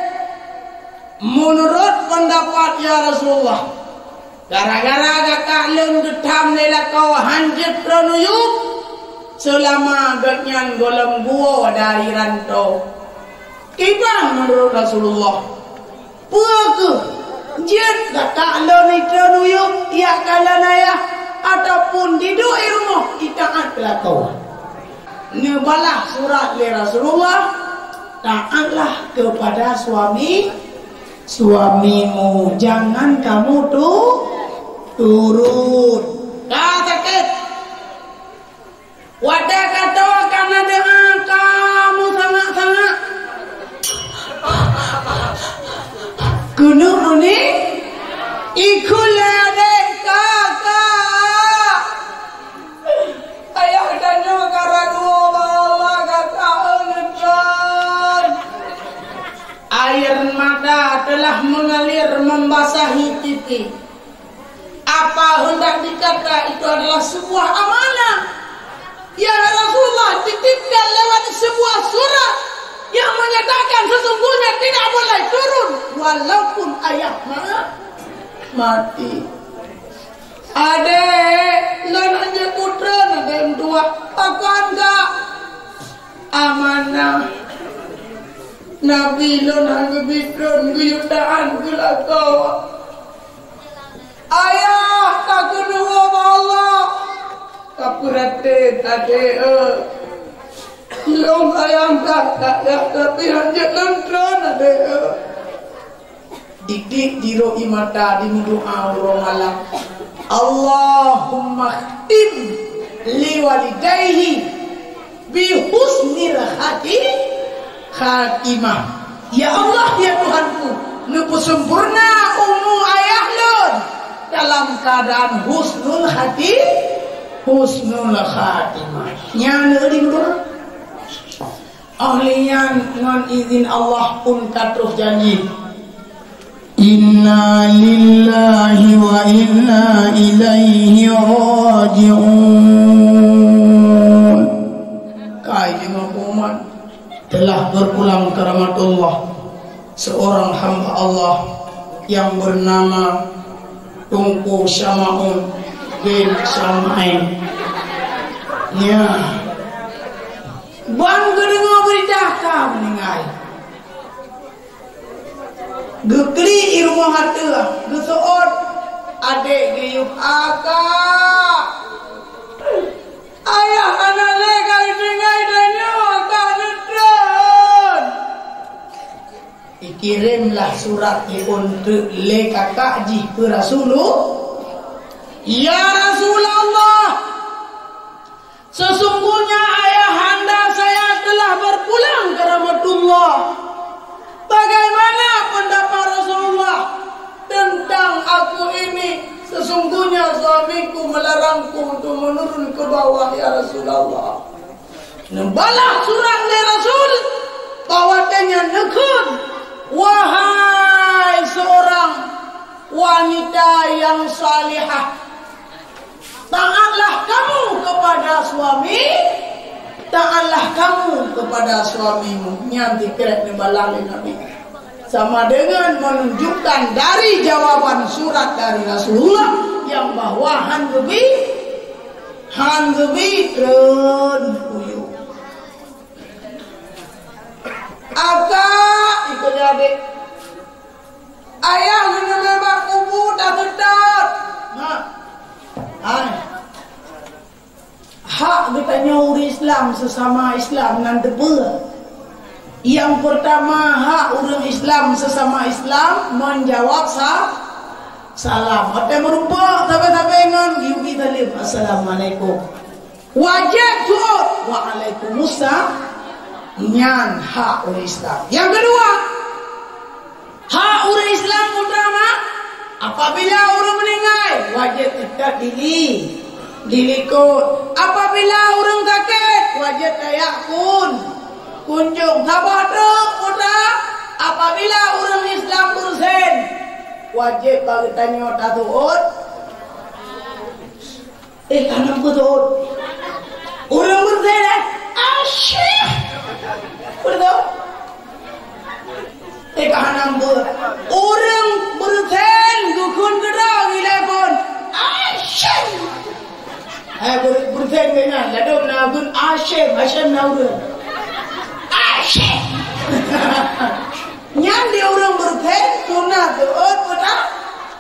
"Meunurot peundapat ya Rasulullah, gara-gara kakak lôn geutham lé lakoe hanjeuet tron u yup seulama gobnyan goh lam guwoe dari ranto. Kiban meunurot Rasulullah? Peue kheueh jeuet kakak lôn itron u yup jak kalon ayah, ataupun diduek i rumoh itaát keu lakoe?" Neubalah surat lé Rasulullah, "Taatlah kepada suami, suamimu, jangan kamu tu, turun." Ka sakét. Watée ka toe ka na deuh kamoe sangat-sangat. Keuneuk meunan, ikheun lé adék, "Kakak! Ayah tanyoe ka ragu, Allah ka taeu neutron." Air mata telah mengalir membasahi pipi. Apa hendak dikata, itu adalah sebuah amanah. Ya Rasulullah, titipkan lewat sebuah surat yang menyatakan sesungguhnya tidak boleh turun walaupun ayah ma-, mati. "Adék, lôn hanjeuet kutron, adék meutuah. Pakon ka?" "Amanah Nabi lôn hana geubri tron geuyue taát keu lakoe." "Ayah, ka keuneuk woe bak Allah. Ka peuraté tadé, eh. Lôn sayang that, ayah, tapi hanjeuet lôn tron, adé, eh." Didik di roh i mata, dimeudoa uroe malam, "Allahumma khtim li walidayhi bi husnil khati-, khatimah." Ya Allah, ya Tuhanku, neupeusempurna umu ayah lôn dalam keuadaan husnul khati-, husnul khatimah. Nyan neuh di meudoa. Óh lheueh nyan ngon izin Allah pun ka troh janji. Inna lillahi wa inna ilaihi raji'un. Kai deungoe pengumuman, telah berpulang ke rahmatullah seorang hamba Allah yang bernama Teungku Syamaun bin Syamain. Ya. Ban geudeungoe beurita ka meuninggai. Geuklik i rumoh ateueh, geuseuôt adék geuyue, "Akak, ayah hana lé ka geutinggai tanyoe, ka neutron." Ikirém lah surat nyan lé kakak jih keu Rasulullah. Ya Rasulullah, sesungguhnya ayahanda saya telah berpulang ke rahmatullah. Bagaimana pendapat Rasulullah tentang aku ini? Sesungguhnya suamiku melarangku untuk menurun ke bawah, ya Rasulullah. Neubalah surat lé Rasul, bahwa tanyoe neukheun, "Wahai seorang wanita yang salihah, taatlah kamu kepada suami, Taatlah kamu kepada suamimu, nyan sikrek neubalah lé Nabi. Sama dengan menunjukkan dari jawaban surat dari Rasulullah yang bahwa han geubi, han geubi treun uyuek. Akak, ikut adek. Ayah, meunyoe bak kubu taseutôt. Nah. Hai. Hak geutanyoe ureuëng Islam sesama Islam nan teupeue. Nyang peurtama, hak ureuëng Islam sesama Islam menjawab sa-, salam. Watée meurumpok sabe-sabe ngon geuyue saleuem, "Assalamualaikum." Wajéb seuôt, "Waalaikumsalam." Nyan hak ureuëng Islam. Nyang keudua, hak ureuëng Islam putra mak, apabila ureuëng meuninggai, wajéb teutab dili, dilikot. Apabila ureuëng sakét, wajéb tajak kun-, kunjong. Saboh treuk putra, apabila ureuëng Islam beureusen, wajéb bak geutanyoe taseuôt. Eh, ka hana beutôi. Ureuëng beureusen, eh? Asyik! Beutôi? Eh, ka hana beutôi. Ureuëng beureusen geukheun keudroe ilée phon. Asyik! Eh, beur-, beureusen keu nyan. Ladôm na geukheun asyik. Asyik na ureuëng. Asyik! Nyan di ureuëng beureusen, sunat seuôt putra.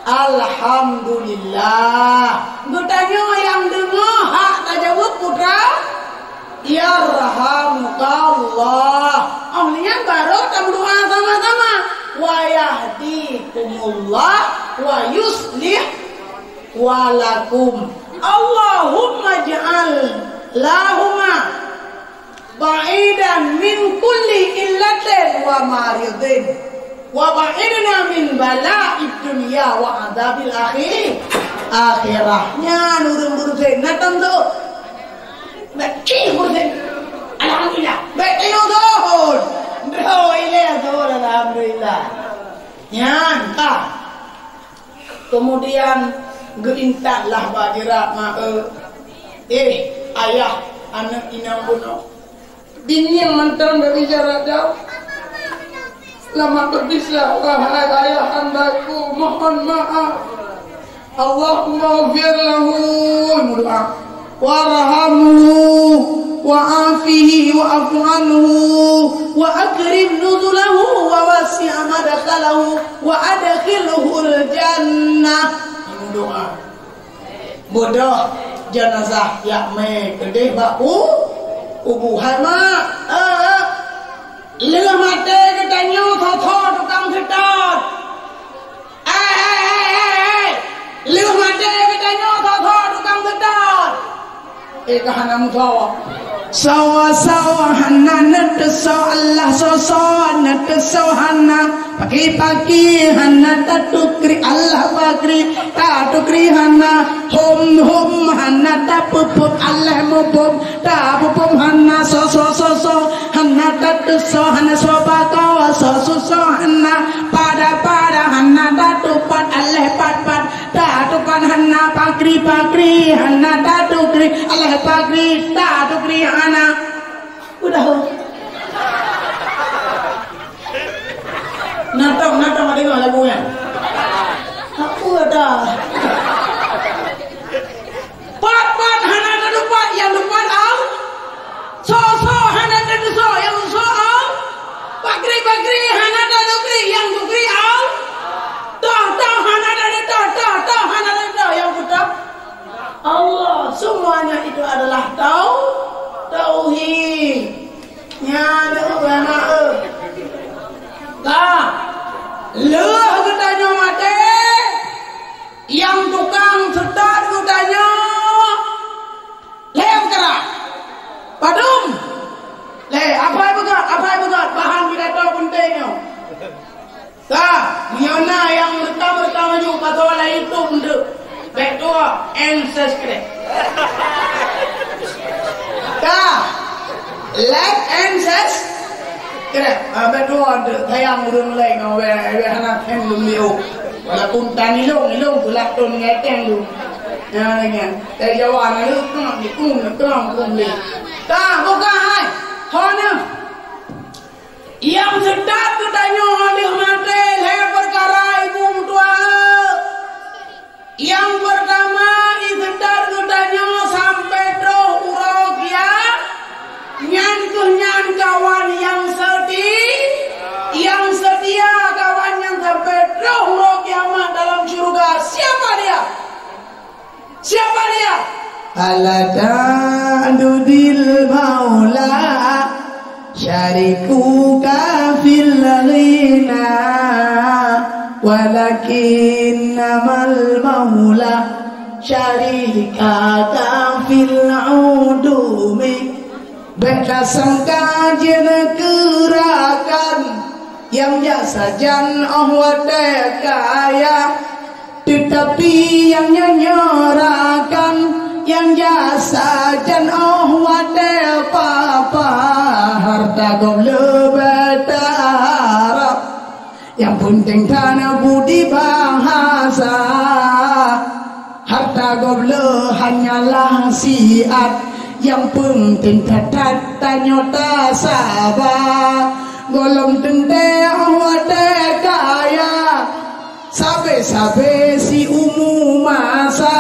Alhamdulillah. Geutanyoe nyang deungoe hak tajaweueb putra. Yarhamukallah. Oh, nyan barô tameudoa sama-sama. Wa yahdikumullah wa yuslih walakum. Allahumma ij'al lahuma ba'idan min kulli illatin wa maridin, wa ba'idna min bala'id dunya wa adzabil akhir-, akhirah. Nyan ureuëng beureusen, na tam seuôt. Bèk cih beureusen. Alhamdulillah. Bèk tayue seuôt. Droe ilée seuôt, alhamdulillah. Nyan ka. Keumudian geuintatlah bak jeurat ma-e, "Eh, ayah, aneuëk inong bunoe." Bingieng mantong dari jarak jauh. Selamat berbisa, wahai ayahandaku, mohon maaf. Allahumma ghfir lahu, meudoa. Warhamhu, wa afihi, wa afu anhu, wa akrim nuzulahu, wa wasi' madkhalahu, wa adkhilhul jannah. Meudoa. Beudôh jeunazah jak mé keudeh bak ku-, kubu. Hai mak, eh, eh. Lheueh maté geutanyoe soe-soe tukang seutôt. Hai, hai, hai, hai, hai. Lheueh maté geutanyoe soe-soe tukang seutôt. Eh, ka hana meusawa. Sawa-sawa hana neuteusoe, Allah soe-soe neuteusoe hana. Pakri-pakri hana tatukri, Allah pakri tatukri hana. Hom-hom hana tapeupop, Allah meupop tapeupop hana. Soe-soe, soe-soe hana tateusoe, hana soe bak kawa, soe-soe hana pada-pada, hana tatupat, Allah pat-pat tatupat hana. Pakri-pakri hana tatukri, Allah pakri tatukri hana. Udah. Natong, natong, deungoe lagu nyan. Apa dah? Pat-pat hana tatupat, nyang tupat Allah. Soe-soe hana tateusoe, nyang teusoe Allah. Pakri-pakri hana tatukri, nyang tukri Allah. Toh-toh hana tateutoh, toh-toh hana tateutoh, nyang teutoh Allah. Semuanya itu adalah tau-, tauhid. Nyan ulama, eh. Lah, lheueh geutanyoe maté, nyang tukang seutôt geutanyoe lhèe peukara. Padum? Lhèe, apai beugöt, apai beugöt, bahan pidato peunteng nyoe. Ka, meunyoe na nyang rekam-rekam laju, pasoe lam YouTube, bèk tuwoe and subscribe. Ka, like and subscribe. Ah, bèk tuwoe, sayang ureueng laén, wèh, wèh hana tém lom liôh. Walaupun tan ilong, ilong peulat thon ngon tém tu. Nyan lagèe nyan. Dari Jawa na lheueh, keunoe, keunoe, keunoe, keunoe. Ka, buka Hana. Nyang seutôt geutanyoe 'oh lheueh maté lhèe peukara, ibu meutuah. Nyang peurtama, iseutôt geutanyoe sampoe troh uroe kia-, nyan keuh nyan kawan nyang seuti-, nyang seutia, kawan nyang sampoe troh uroe kiamat dalam syeuruga. Siapa dia? Siapa dia? Ala ta'dudil maula syarikuka fil ghina, walakinnamal maula syarikaka fil udumi. Bèk tasangka jeuet keu rakan nyang jak sajan 'oh watèe kaya, teutapi nyang nyoe-nyoe rakan nyang jak sajan 'oh watèe papa. Hareuta gob leubèh taharap, nyang peunteng that na budi bahasa. Hareuta gob le hanyalah siat, nyang peunteng that-that tanyoe tasaba. Gohlom teuntèe 'oh watèe kaya, sabé-sabé siumu masa.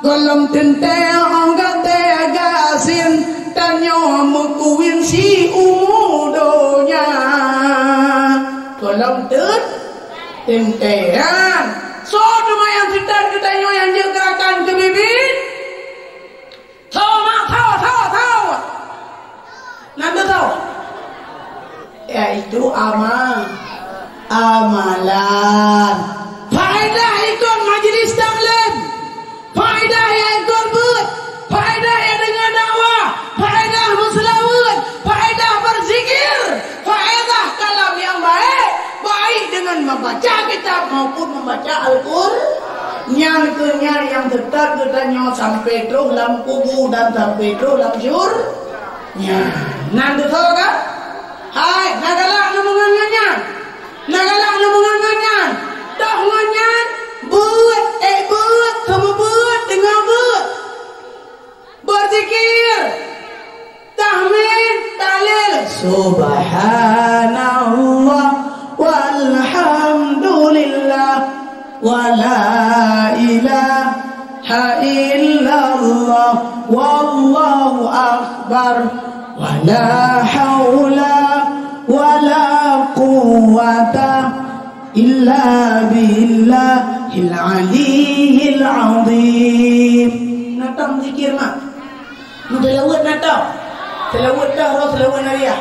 Gohlom teuntèe 'oh gata gasien, tanyoe meukuwin siumu donya. Gohlom teun-, teuntèe. Soe teuma nyang seutôt geutanyoe nyang jeuet keu rakan keu biet-biet? Tho mak, tho, tho, tho. Nan teuh tho. Yaitu ama-, amalan. Faedah ikot majlis taklim. Faedah nyang ikot beuet. Faedah nyang deungoe dakwah. Faedah meuseulaweuet. Faedah beuzikir. Faedah kalam nyang baik. Baik deungon membaca kitab maupun membaca Al-Qur'an. Nyan keuh nyan nyang seutôt geutanyoe sampoe troh lam kubu dan sampoe troh lam syur-, nyan. Nan teuh tho ka? Hai, na galak neumeungon ngon nyan. Na galak neumeungon ngon nyan. Toh ngon nyan, beuet, eh, beuet, seumeubeuet, deungoe beuet. Beuzikir, tahmid, tahlil. Subhanallah walhamdulillah. Wa la ilaha illallah, wallahu akbar, wa la haula wa la quwwata illa billahil aliyyil azim. Natang zikir mak. Meuseulaweuet na tau. Seulaweuet tah roh seulaweuet nariah.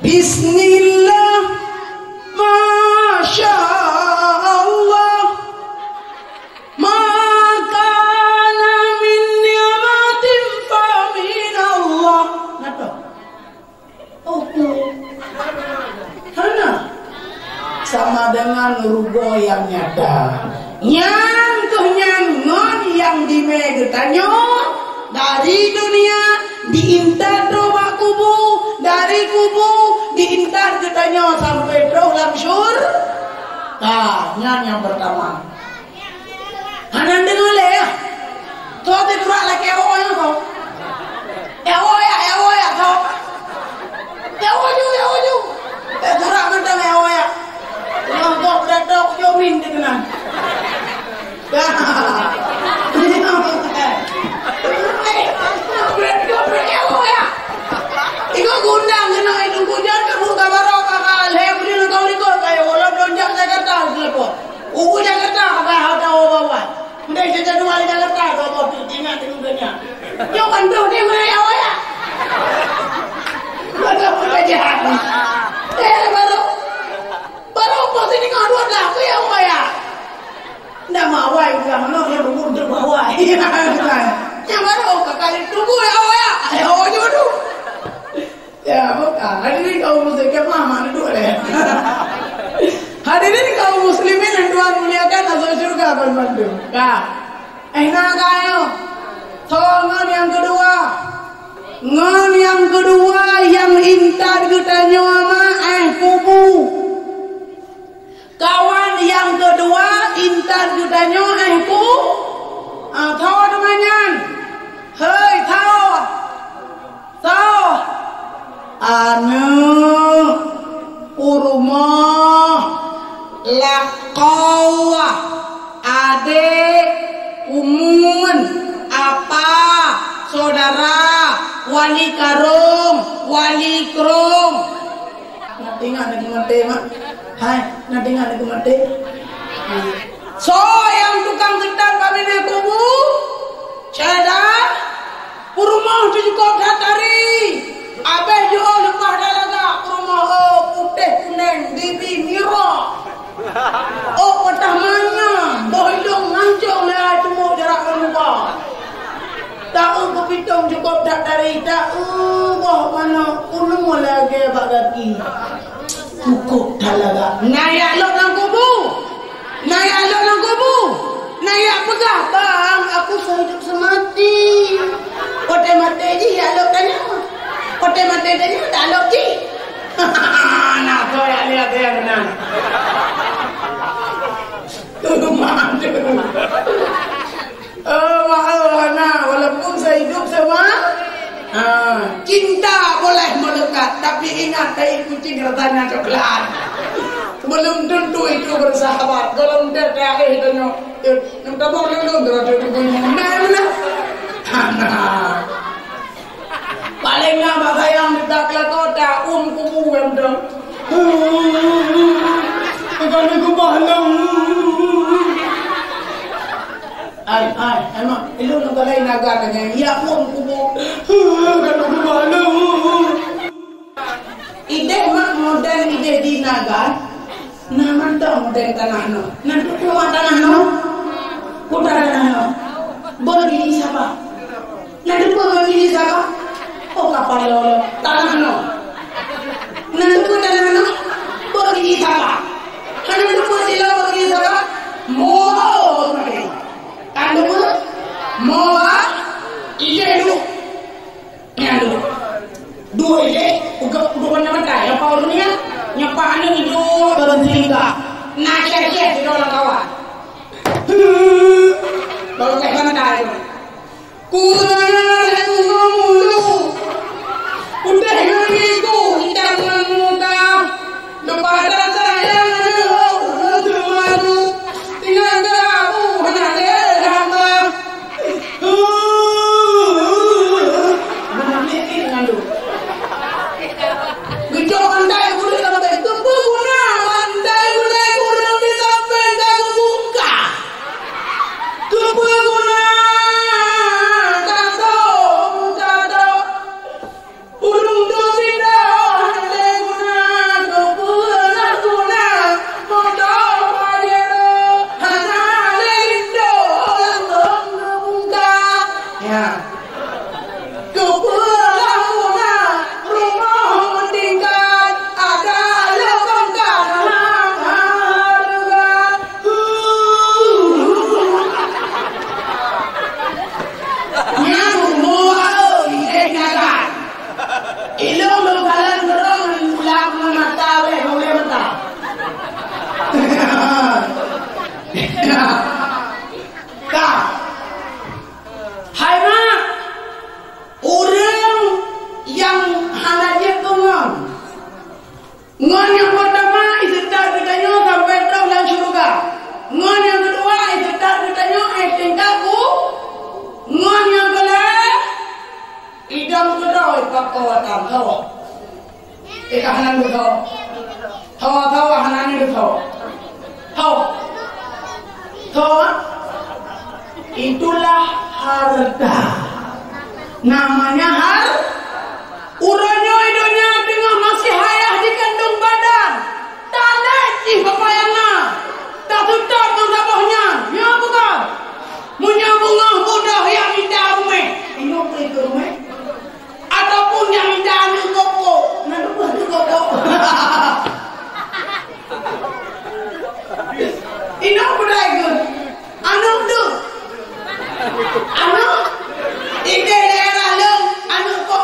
Bismillah. Masya Allah. Ma kana min ni'matin fa min Allah. Na tau. Oh, oh. Hana. Sama dengan rugoe nyang nyata. Nyan keuh nyan ngon nyang dimé geutanyoe dari dunia, diintat droe bak kubu, dari kubu diintat geutanyoe sampoe droe lam syur-, ka, nyan nyang peurtama. Hana deungoe lé, ya? Soe teuturak lakèe awak nyoe soe? Ya Allah, ya, ya Allah, ya, soe? Ya Allah ju, ya Allah ju. Eh, turak mantong ya Allah, ya. Nyoe gob dak dok jomin dikeunang. Ya. Ya Allah, ya. Iko gundang keunoe itu hujan, kamu kabar apa, ka lhèe buleuen kau likot, kayo, walau belum jam Jakarta, telepon. Ubu Jakarta, ka bah, tahu bawa. Mending kita dua di Jakarta, kau bawa tu, ingat itu dunia. Nyoe kan tu, dia mana ya, ya? Mana pun aja. Eh, baru, baru apa sini kau dua dah, aku ya, ya. Ndak mawai ulang noh, ya, buku untuk mawai. Yang baru, kakak itu, ya, ya. Ya, ya, dulu. Ya, bukan. Hadirin kaum muslim, ke mama duduk deh. Hadirin kaum muslimin yang Tuhan muliakan, masuk syurga bantu. Ka. Eh, na kayo. So, ngon nyang keudua. Ngon nyang keudua nyang intat geutanyoe ma, eh, kubu. Kawan nyang keudua intat geutanyoe, eh, ku-, ah, tho teuma nyan. Hei, tho. Tho. Adék, umun, apa, saudara, wali karong, wali krong. Na teuingat lagèe maté, mak? Hai, na teuingat lagèe maté? Soe nyang tukang geutan bak binéh kubu? Syedara, peurumoh teuh cukôp that tari. Abéh jiôh leupah that lagak peurumoh, oh, putéh kunèng, bibi mirah. Oh, patah manyam, boh ilông ngancong lé ai teumok jarak ngon muka. Taeu keupitong cukôp that tari, taeu boh manok, uneue lagèe bak gaki. Cukôp that lagak. Na jak lôb lam kubu. Na jak lôb lam kubu. Na jak peugah, "Bang, aku seuhidup seumati." Watèe maté jih jak lôb tanyoe. Watèe maté tanyoe jak lôb jih. Na soe jak lé até nyang meunan. Oh, mahal hana, walaupun seuhidup seuma-, ha, cinta boleh melekat, tapi ingat, tai kucing rasanya coklat. Belum tentu itu bersahabat. Kalau udah terakhir tanya, eh, minta mau dulu, berarti itu punya. Nah, benar. Hana. Paléng na bak sayang teutak lakoe, ta-um kubu bak mantong. Bukan aku malu. Ai, ai, ai, mak, ilôn ngon galai naga tanya, ya um kubu. Bukan aku malu. Idéh mak modern idéh di naga. Na mantong modern tanah nyoe. Na teupeue mak tanah nyoe? Peue tanah nyoe? Bot gili saba. Na teupeue bot gili saba? Oh, kapal lolo. Tanah nyoe. Na teupeue tanah nyoe? Bot gili saba. Hana teupeue sila bot gili saba? Moe. Kan teupeue? Moe. Ijeh duek. Nyan tu. Dua ijeh, uga dua warna mata. Nyang paoh dunia, nyang paoh anu ijo barang silingka. Na cek-cek di dalam kawan. Baru cek mata itu. Kurang mulu. Udah ngiku hitam ngon muka. Lepas sayang aneuk, aneuk malu. Tinggal kamu hana lé hamba. Geucok pantai gurèe sampai, keupeue guna pantai gurèe kureueng di sampéng ka geubungka? Keupeue guna tato, tato? Ureueng dum indah lé guna, keupeue na guna moto Pajero, hana lé indo lam rhom geubungka. Ya. Keupeue na guna rumoh meutingkat, ada lé bangka na hareuga. Nyan rumoh aneuk idéh nyan. Ilôn lôn kalon keudroe ngon ulam ngon mata wéh, ngon ulèe mata. Ka. Hai mak, ureueng nyang hana jeuet keu ngon. Ngon nyang peurtama, iseutôt geutanyoe sampoe troh lam syeuruga. Ngon nyang keudua, iseutôt geutanyoe éh tingkat u. Ngon nyang keulhèe, idong keudroe pakon watang tho. Éh, ka hana neutho. Tho, tho, hana neutho. Tho. Tho, ah? Itulah harta. Namanya har-, uroe nyoe donya teungoh masih hayah dikandung badan, talét jih bak payah na, taseutôt ngon saboh nyan, nyoe bukan? Meunyoe beungoh budôh jak mita ruméh, inong peue keu ruméh? Ataupun jak mita aneuk koko, na leupah teuh koko. Inong peue keu? Aneuk deuh. Aneuk? Idéh daerah lôn, aneuk kok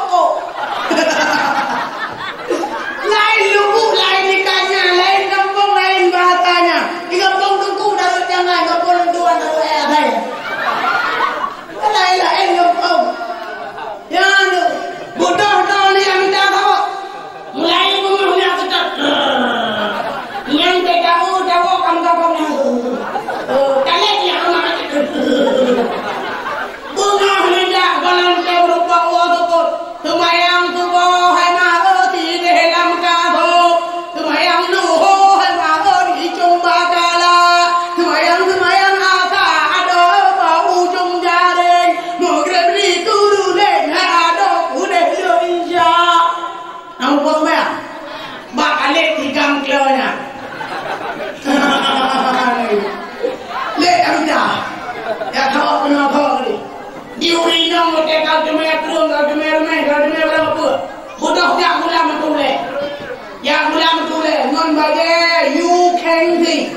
Keng sih.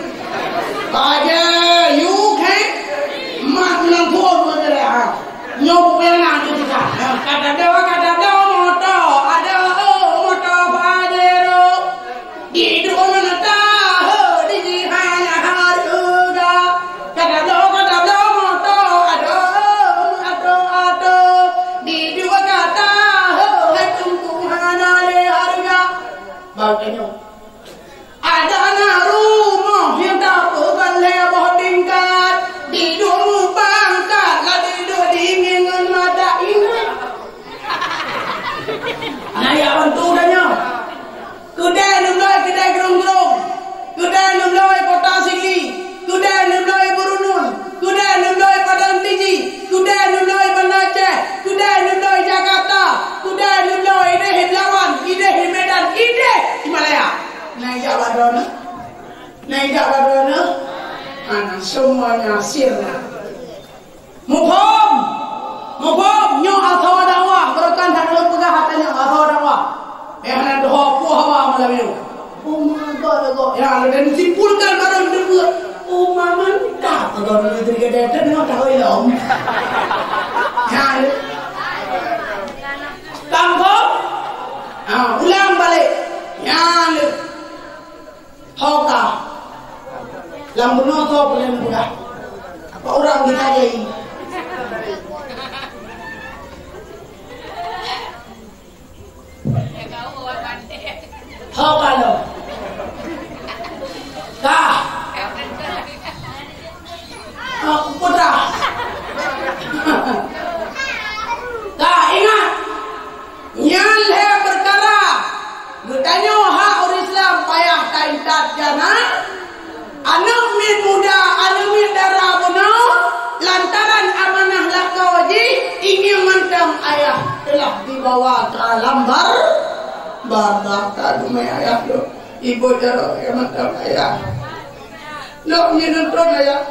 Aja, you keng. Mak ulang phôn bak dia, ha. Nyoe peue nyang na tu cakap. Ha, ka tado, ka tado moto, adoe, oh, moto Pajero. Di dunia tahu di jihan harga. Ka tado, ka tado moto, adoe, oh, adoe, adoe. Di dunia tahu hai tumpu hana lé harga. Bang tanyoe. Ada na rumoh nyang tapeuban lhèe boh tingkat, di duek meupangkat, ladôm duek dingin ngon mata ingat. Nah, ya bantu dah nyoe. Keudè neulôi keudè Grong-grong, keudè neulôi Kota Sigli, keudè neulôi Beurunun, keudè neulôi Padang Tiji, keudè neulôi Banda Aceh, keudè neulôi Jakarta, keudè neulôi idéh Belawan, idéh Medan, idéh Himalaya. Na ijak bak droeneuh? Na ijak bak droeneuh? Hana, semuanya sirna. Muphom? Muphom? Nyoe asoe dakwah, beureukan that lôn peugah hata nyoe, asoe dakwah. Eh, hana deuh peue haba malam nyoe. Oh, my God, my God. Ya, lôn simpulkan baru deuh. Oh, my, mantap. Kalau dulu cerita dia, dia memang tahu ilom. Ya, lôn. Kampung? Ah, ulang balik. Ya, lôn. Ho ka. Lam bunoe soe peureulèe peugah. Apa urang geutanyoe? Ho ka lom. Ka. Ka, peugah. Ka, ingat. Nyan lhèe peukara. Geutanyoe hak ureueng Islam payah taintat gana. Aneuk miet muda, aneuk miet dara bunoe, lantaran amanah lakoe jih, ingieng mantong ayah teulah dibawa ka lam bar-, barzakh. Ka geumè ayah lôn. Ibu jaroe mantong ayah. Lôn nyoe nonton ayah.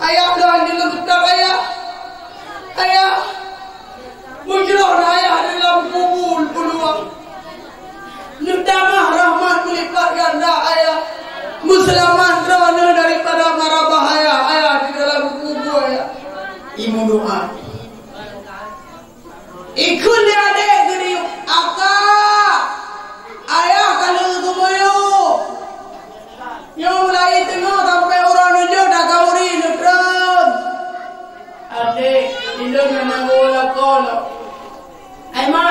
Ayah lôn nyoe nonton ayah. Ayah. Meujroh ayah di dalam kubu peuluwang. Neutamah rahmat meulipat ganda ayah. Meuseulamat droeneuh daripada mara bahaya ayah di dalam kubu ayah. Imum doa. Ikheun lé adék geuriuk, "Akak, ayah ka lheueh geumiyueb." Nyoe mulai teungoh sampoe uroe neujôh dak ka uri neutreun. Adék, ilôn hana geuwoe lakoe lom. Hai ma,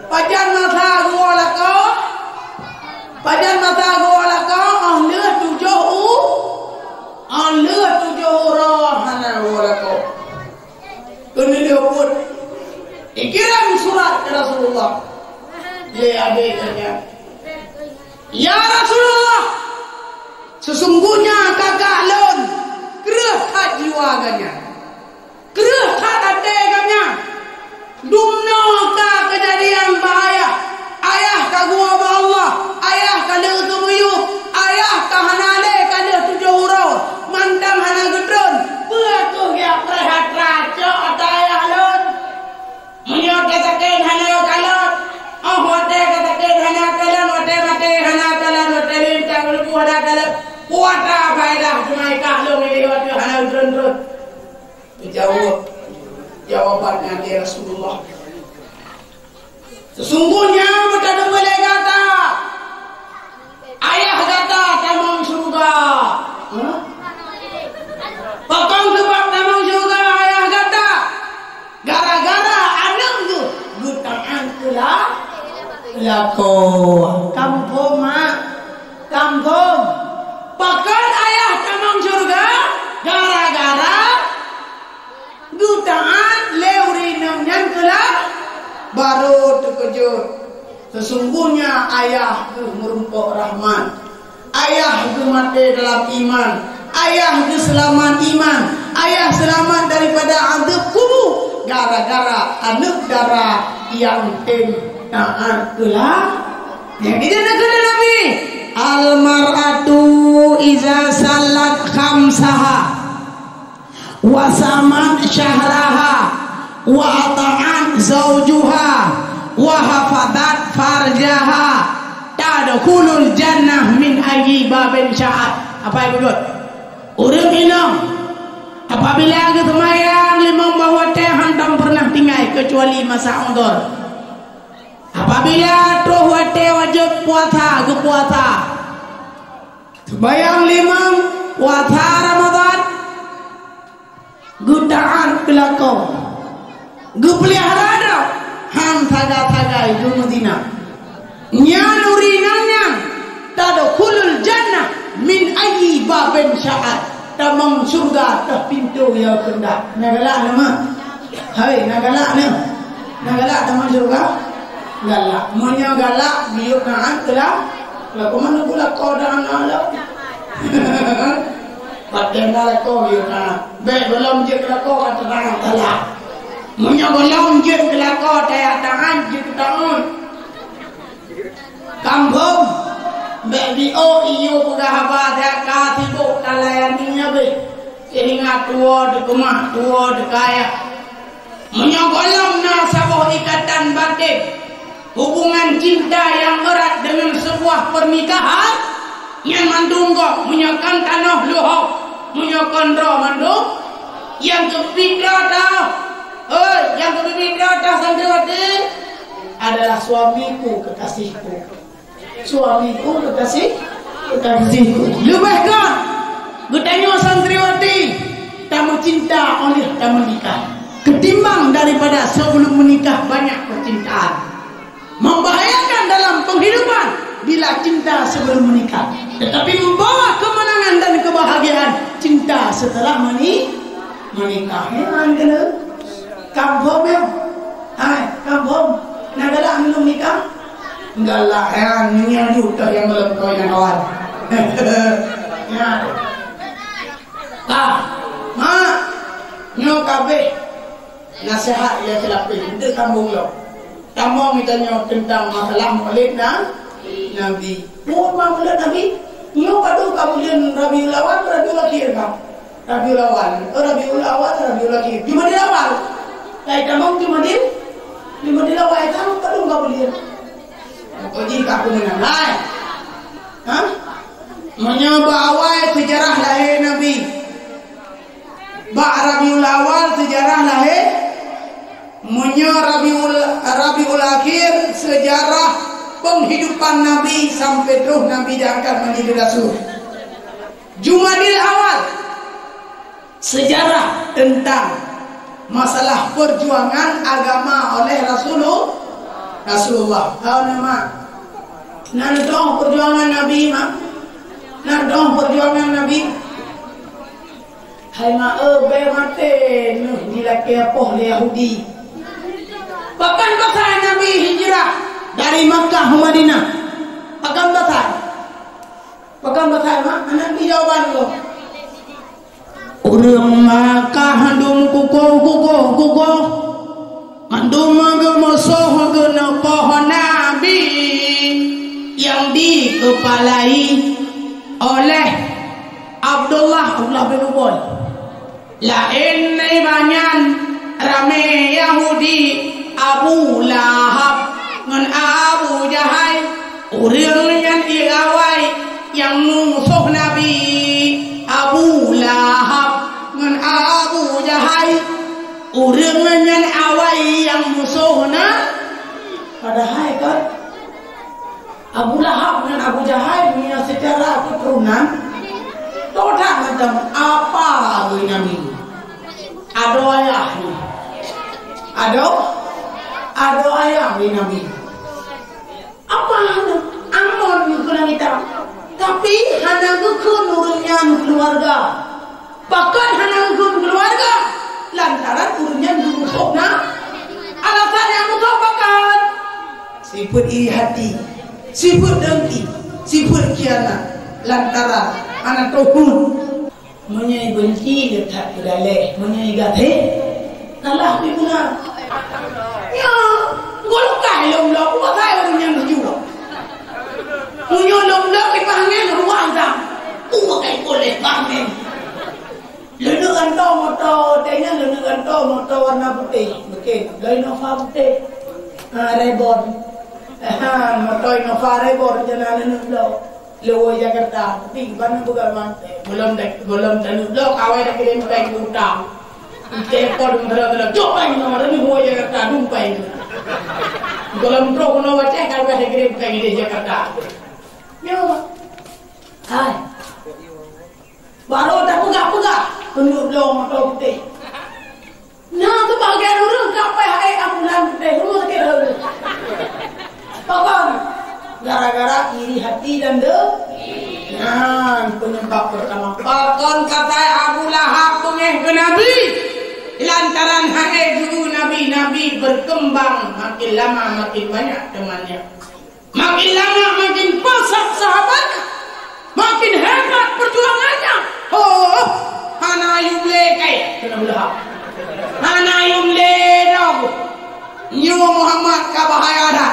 pajan masa geuwoe lakoe? Pajan masa geuwoe lakoe? Óh lheueh tujôh u-, óh lheueh tujôh uroe hana geuwoe lakoe. Keuneulheueh buet, ikirém surat keu Rasulullah. Lé adék geuh nyan, "Ya Rasulullah, sesungguhnya kakak lôn kreueh that jiwa geuh nyan, kreueh that até geuh nyan. Dumnoe ka keujadian bak ayah, ayah ka geuwoe bak Allah, ayah ka lheueh geumiyueb, ayah ka hana lé ka lheueh tujôh uroe, mantong hana geutreun. Peue kheueh jak preh atra cok ata ayah lôn? Meunyoe tasakét hana kalon, óh watèe tasakét hana kalon, watèe maté hana kalon, watèe lintak meulumpah hana kalon, peue atra faedah teuma ikah lôn idéh watèe hana geutreun-treun?" Geujaweueb, jawaban Nabi Rasulullah, "Sesungguhnya beutadong lé gata, ayah gata tamong syeuruga." Hah? Pakon sabab tamong syeuruga ayah gata? Gara-gara aneuk geuh geutaát keu la-, lakoe. Ka muphom, mak? Ka muphom? Pakon ayah tamong syeuruga? Gara-gara geutaát lé ureueng inong nyan keu la-, barô teukeujot. Sesungguhnya ayah geuh meurumpok rahmat. Ayah geuh maté dalam iman. Ayah geuh seulamat iman. Ayah seulamat daripada azab kubu gara-gara aneuk dara nyang tem taát keu la-, nyang geujak keu Nabi. "Al mar'atu iza sallat khamsaha." "Wa samat syahraha, wa ata'at zaujuha, wa hafazat farjaha." Tado Yadkhulul jannah min ayyi babin sya'a. Apa nyang beutôi? Ureuëng inong apabila geuseumayang limong boh watée hantom peureunah tinggai keucuali masa udhur. Apabila troh watée wajéb puasa, geupuasa. Seumayang limong, puasa Ramadhan, geutaát keu lakoe, geupeulihara droe, han sagai-sagai geumeuzina. Nyan ureuëng inong nyan tadkhulul jannah min ayyi babin sya'a, tamong syeuruga teuh pintoe nyang keundak. Na galak na, mak? Hai, na galak na? Na galak tamong syeuruga? Galak. Meunyoe galak, geuyue taát keu la-, lakoe. Mana pula kau dah anak lom? Pakai na lakoe geuyue taát. Bék gohlom jeuet keu lakoe ka teurang galak. Meunyoe gohlom jeuet keu lakoe, taya taát jeuet keu taát. Kampông, bék di-o iyue peugah haba, dak ka sibok talayani nyan beh. Teuingat tuwoe teukeumah, tuwoe teukaya. Meunyoe gohlom na saboh ikatan batin, hubungan cinta yang erat dengan sebuah pernikahan, nyan mandum gob, meunyoe kan tanoh luhob, meunyoe kan droe mandum, nyang keubiet droe tah, hei, nyang keubiet droe tah santriwati, adalah suamiku, kekasihku. Suamiku, kekasih, kekasihku. Leubeh göt geutanyoe santriwati tameucinta óh lheueh tameunikah ketimbang daripada sebelum menikah banyak percintaan. Membahayakan dalam penghidupan bila cinta sebelum menikah. Tetapi membawa kemenangan dan kebahagiaan cinta setelah meni-, menikah. Ya, kan kena? Kampung ya? Hai, kampung. Nak galak minum nikah? Galak ya, nyonya juta yang belum kawin kawan. Ya. Ah, mak, nyoe kabeh nasihat nyang seulapeh untuk sambung lom. Tamong geutanyoe tentang masalah Maulid na-, Nabi. Bukan Maulid Nabi, nyoe padum ka buleuen Rabiul Awal, Rabiul Akhir ka. Rabiul Awal, oh, Rabiul Awal, Rabiul Akhir. Jumadil Awal. Kai tamong Jumadil, Jumadil Awal, tamong padum ka buleuen. Kok jih ka aku menang hai? Hah? Meunyoe bak awai seujarah lahé Nabi. Bak Rabiul Awal seujarah lahé. Meunyoe Rabiul, Rabiul Akhir seujarah penghidupan Nabi sampai troh Nabi diangkat menjadi rasul. Jumadil Awal, sejarah tentang masalah perjuangan agama oleh Rasulul-, Rasulullah. Tahu nama? Nan dong perjuangan Nabi, mak? Nan dong perjuangan Nabi? Hai mak, eh, bèk maté neuh jilakée poh lé Yahudi. Pakon pasai Nabi hijrah dari Makkah ke Madinah? Pakon pasai? Pakon pasai, mak? Aneuk di jawaban tu. Ureuëng Makkah dum kukoh, kukoh, kukoh. Mandum geumusoh geuneupoh Nabi nyang dikeupalai oleh Abdullah, Abdullah bin Ubay. Laén nibak nyan ramé Yahudi, Abu Lahab ngon Abu Jahai. Ureuëng nyan ié awai nyang musoh Nabi, Abu Lahab ngon Abu Jahai. Ureuëng nyan awai nyang musoh na. Padahai kan Abu Lahab ngon Abu Jahai meunyoe secara keuturonan, toh that mantong apa geuh Nabi. Adoe ayah nyoe. Adoe, adoe ayah geuh Nabi. Apa hana? Amon geukheun lam kitab. Tapi hana geukheun ureuëng nyan keuluwarga. Pakon hana geukheun keuluwarga? Lantaran ureuëng nyan geumusoh na. Alasan nyang musoh pakon? Sifeuet iri hati, sifeuet dengki, sifeuet khianat. Lantaran hana teuhun. Meunyoe ibenci, le that keu daleh. Meunyoe igaséh, kalah pi guna. Nyo, golkai lom lom, bukai ureuëng nyang tuju. Meunyoe lom lom, ipah angén ruwah dam. Bukai boleh pah angén. Leuneuk gantoe moto, teuingat leuneuk gantoe moto warna putéh. Mungkin, Innova putéh. Ha, rebon. Ha, moto Innova Rebor rencana neuk bloe. Lewat Jakarta. Tapi ban bukan man. Belum dah, belum taneuk bloe, awai dah kirim kai ke utang. Telepon terus-terus. Jok pai, nama dah ni lewat Jakarta, dumpai. Belum trok kena wacah, kalau dah kirim kai di Jakarta. Nyoe. Hai. Baru tapeugah-peugah, keuneuk bloe moto putéh. Na teubagian ureueng ka paih hai ambulan putéh, rumoh sakét hai. Pakon? Gara-gara iri hati dan de-, nyan penyebab pertama. Pakon katai Abu Lahab beungéh keu Nabi? Lantaran hai juru Nabi, Nabi berkembang makin lama makin banyak temannya. Makin lama makin pesat sahabat, makin hebat perjuangannya. Oh, hana yum lé kai, kena beulahap. Hana yum lé dong. Nyoe Muhammad ka bahaya dah.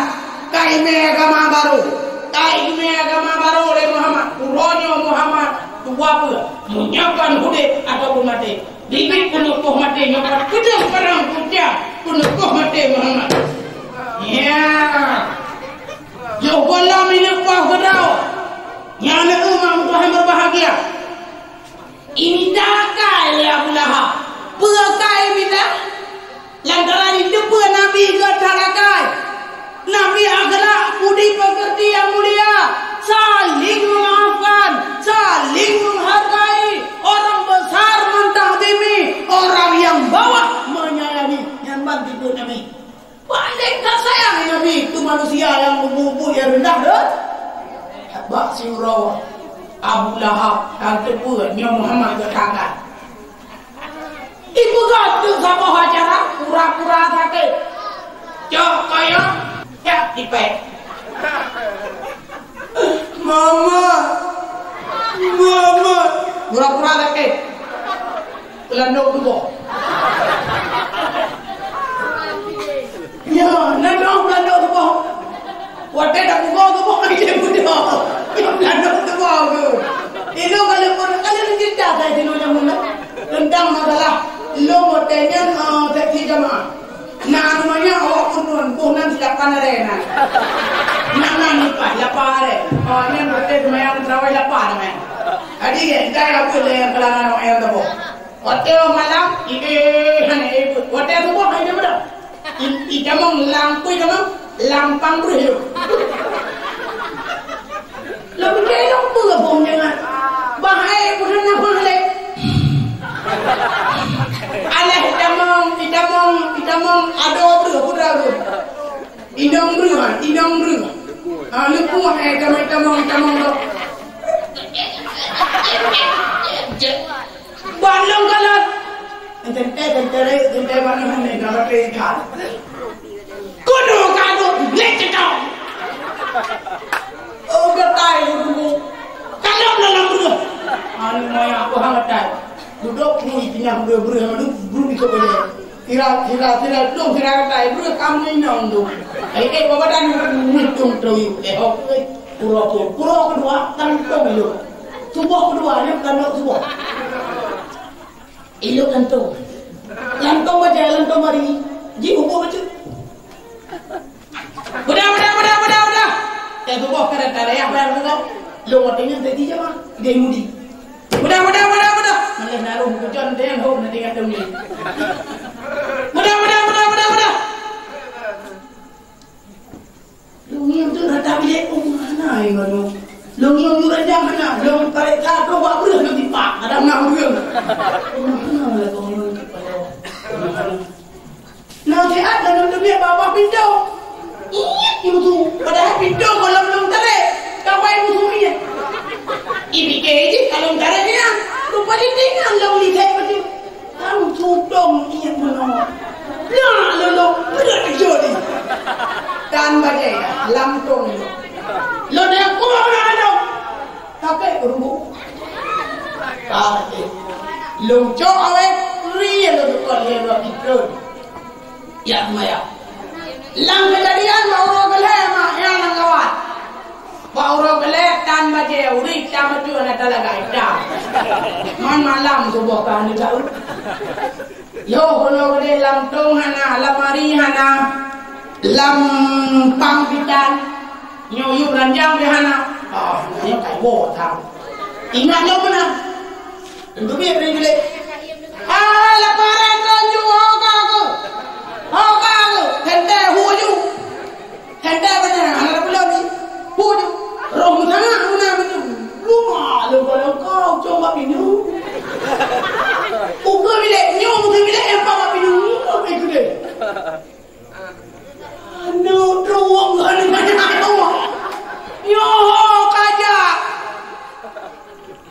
Kai mé agama baru. Kai mé agama baru lé Muhammad. Uroe nyoe Muhammad dua peuh. Meunyoe kon udép ataupun maté. Bibit keuneuk poh maté nyoe pat keudeueng parang pucang keuneuk poh maté Muhammad. Ya. Yoh gohlom ineuk poh keudroe. Nyan umat meutuhan berbahagia. Imita akai lé Abu Lahab. Peue akai imita? Lantaran jiteupeue Nabi geutangakai. Nabi akhlak budi pekerti yang mulia, saling memaafkan, saling menghargai, orang besar mentazimi, orang yang bawah menyayangi. Nyan ban tipe Nabi. Paléng ka sayang Nabi keu manusia nyang mubu-mubu nyang reundah deh. Bak siuroe Abu Lahab ka teupeue nyoe Muhammad geutangan. Ipeugah teuk saboh acara pura-pura sakét. Cok kayong, cak tipék. Mama, mama. Pura-pura sakét. Landok tuboh. Ya, landok, landok tuboh. Watèe dak tuboh, tuboh, dia muda. Landok tuboh tu. Itu kalau pun, kalau cerita saya di mana-mana. Tentang masalah lo watèe nyan, eh, seksi jamaah. Nah, namanya awak pun tuan, boh nan silapan ada na. Nak nan ni pas, lapar ada. Oh, nyan watèe semayang tarawih lapar namanya. Jadi, ya, kita ya boleh yang kelangan orang yang tepuk. Watèe malam, ibe hana ibe. Watèe suboh hana ibe dah. I, itamong lam kui tamong, lam pang breuh yo. Lam keu lom peue bông jangan. Bahai bukan nak bang lek. Alah itamong, itamong, itamong ado breuh putra breuh. Inong breuh, inong breuh. Ah, leupah eh tamong, tamong, tamong tu. Ban lôn kalon. Teuntèe, teuntèe, teuntèe ban lôn nyoe, na batèe ikan. Kudu ka duek lé citong. Oh, geutai, geugugu. Kalon lôn lam breueh. Anu maya, aku hang geutai. Duduk, bui, pinah breueh, breueh, breueh, breueh, ikut bajèe. Sira, sira, sira, dong, sira geutai, breueh, kamoe inong, dong. Eh, eh, babadan, breueh, dong, terus, eh, oh, eh, pura, pura, pura kedua, kan, dong, dong. Suboh kedua, nyoe kan, dong, suboh. Ilok lantong. Lantong baca, lantong mari. Ji ubuk baca. Beda, beda, beda, beda, beda. Eh, tuboh kada tarayah bayar buka. Lo watèe nyan tadi jama. Dia mudi. Beda, beda, beda, beda. Malah naruh hujan dan hom nanti kat demi. Beda, beda, beda, beda, beda. Lôn ngieng tu rata bilék, oh, hana, eh, baru. Lôn ngieng tu rata hana, lôn tarék ka trok bak breueh lôn tipak, kadang na ureueng. Hana lah kong lôn tipak. Na siat dalam teubiet bak, bak pintoe. Ingat musu, padahai pintoe gohlom lôn tarék, ka pai musu ingat. Ipike jih ka lôn tarék nyan, rupa jih tingan lôn lisek bacut. Lam sudong ié meunoe. Nyak lôn breueh jodi. Tan bajèe, lam tong lôn. Lôn nyang kuah na lôn. Tapi rubuh. Tapi lôn cok awai, ri lôn tukon lé lôn ikut. Ya, maya. Lam keujadian bak uroe keulhèe mak, nyan nyang gawat. Bak uroe keulhèe tan bajèe, ureueng itam bacut hana talagak itam. Man malam suboh ka hana jauh. Yoh, keunoe keudeh lam tong hana, lamari hana. Lam pang bidan, nyoe yue ranjang di hana. Ah, nyoe kai woe tham. Ingat nyoe meunan. Teubiet dari bilik. Ah, laparan tanju hoka aku. Hoka aku. Tentang huju. Tentang benar, hana ada belum ni. Huju. Roh mutangah, muna betul. Luma, luma, luma, kau coba pinyu. Buka bilik, nyoe buka bilik, yang bawa pinyu. Itu deh. Aneuk trueng, aneuk banyak aneuk. Nyoe kaja.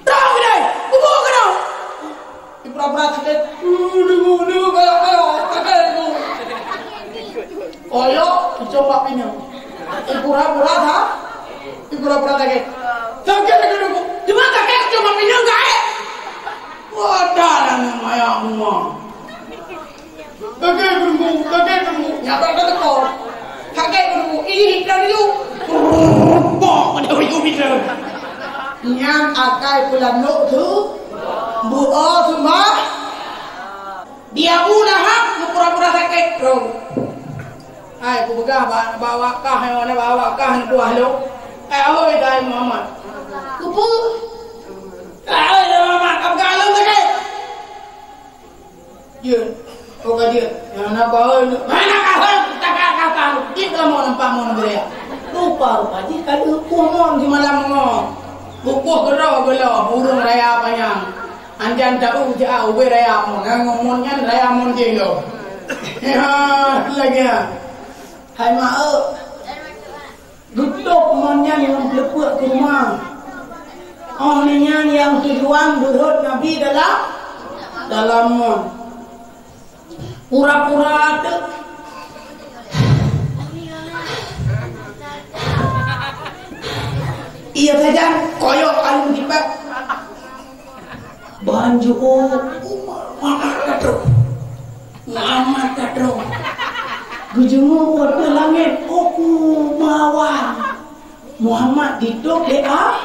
Tong deh, kubu keunoe. Ipura-pura sakét. Aduh, aduh, galak, galak, sakét tu. Koyok, dicoba pinang. Ipura-pura sa-, ipura-pura sakét. Sakét keunoe. Cuma sakét coba pinang, gaék. Wadah, dah, mayang rumah. Kakek Geureumu, kakek Geureumu, nyata ka teuko. Kakek Geureumu, ih, ikan itu. Rumpok pada ujung ikan. Nyan akai peulanok tu, buo tu mah. Di Abu Lahab, pura-pura sakét, bro. Hai, kupeugah ba-, bawa kah, hai, mana bawa kah, buah lo. Eh, ahoi, Dai Muhammad. Kupu. Ahoi, Dai Muhammad, kapeugah lom sakét. Jeuet. Oh, ka jeuet. Nyang na baoi, mana ka hon? Takah-takah. Jeuet kamoe nampak mon geuriak. Rupa-rupa jih ka lheueh puih mon simalam ngon. Bukoh keudroe geulom, ureueng raya panyang. Anjan taeu siat ubé raya mon. Ngon mon nyan raya mon jih lom. Ya, lagèe nyan. Hai mak, eu. Geutôb mon nyan ngon peuleupeuek keu rumoh. Óh lheueh nyan nyang tujuan beurhot Nabi dalam, dalam mon. Pura-pura teuk. Iya sajan, koyok alun tipék. Ban jiôh, Muhammad ka troh. Muhammad ka troh. Geujeungeuk u ateueh langét, oh, ku meuawan. Muhammad jitôb lé a-,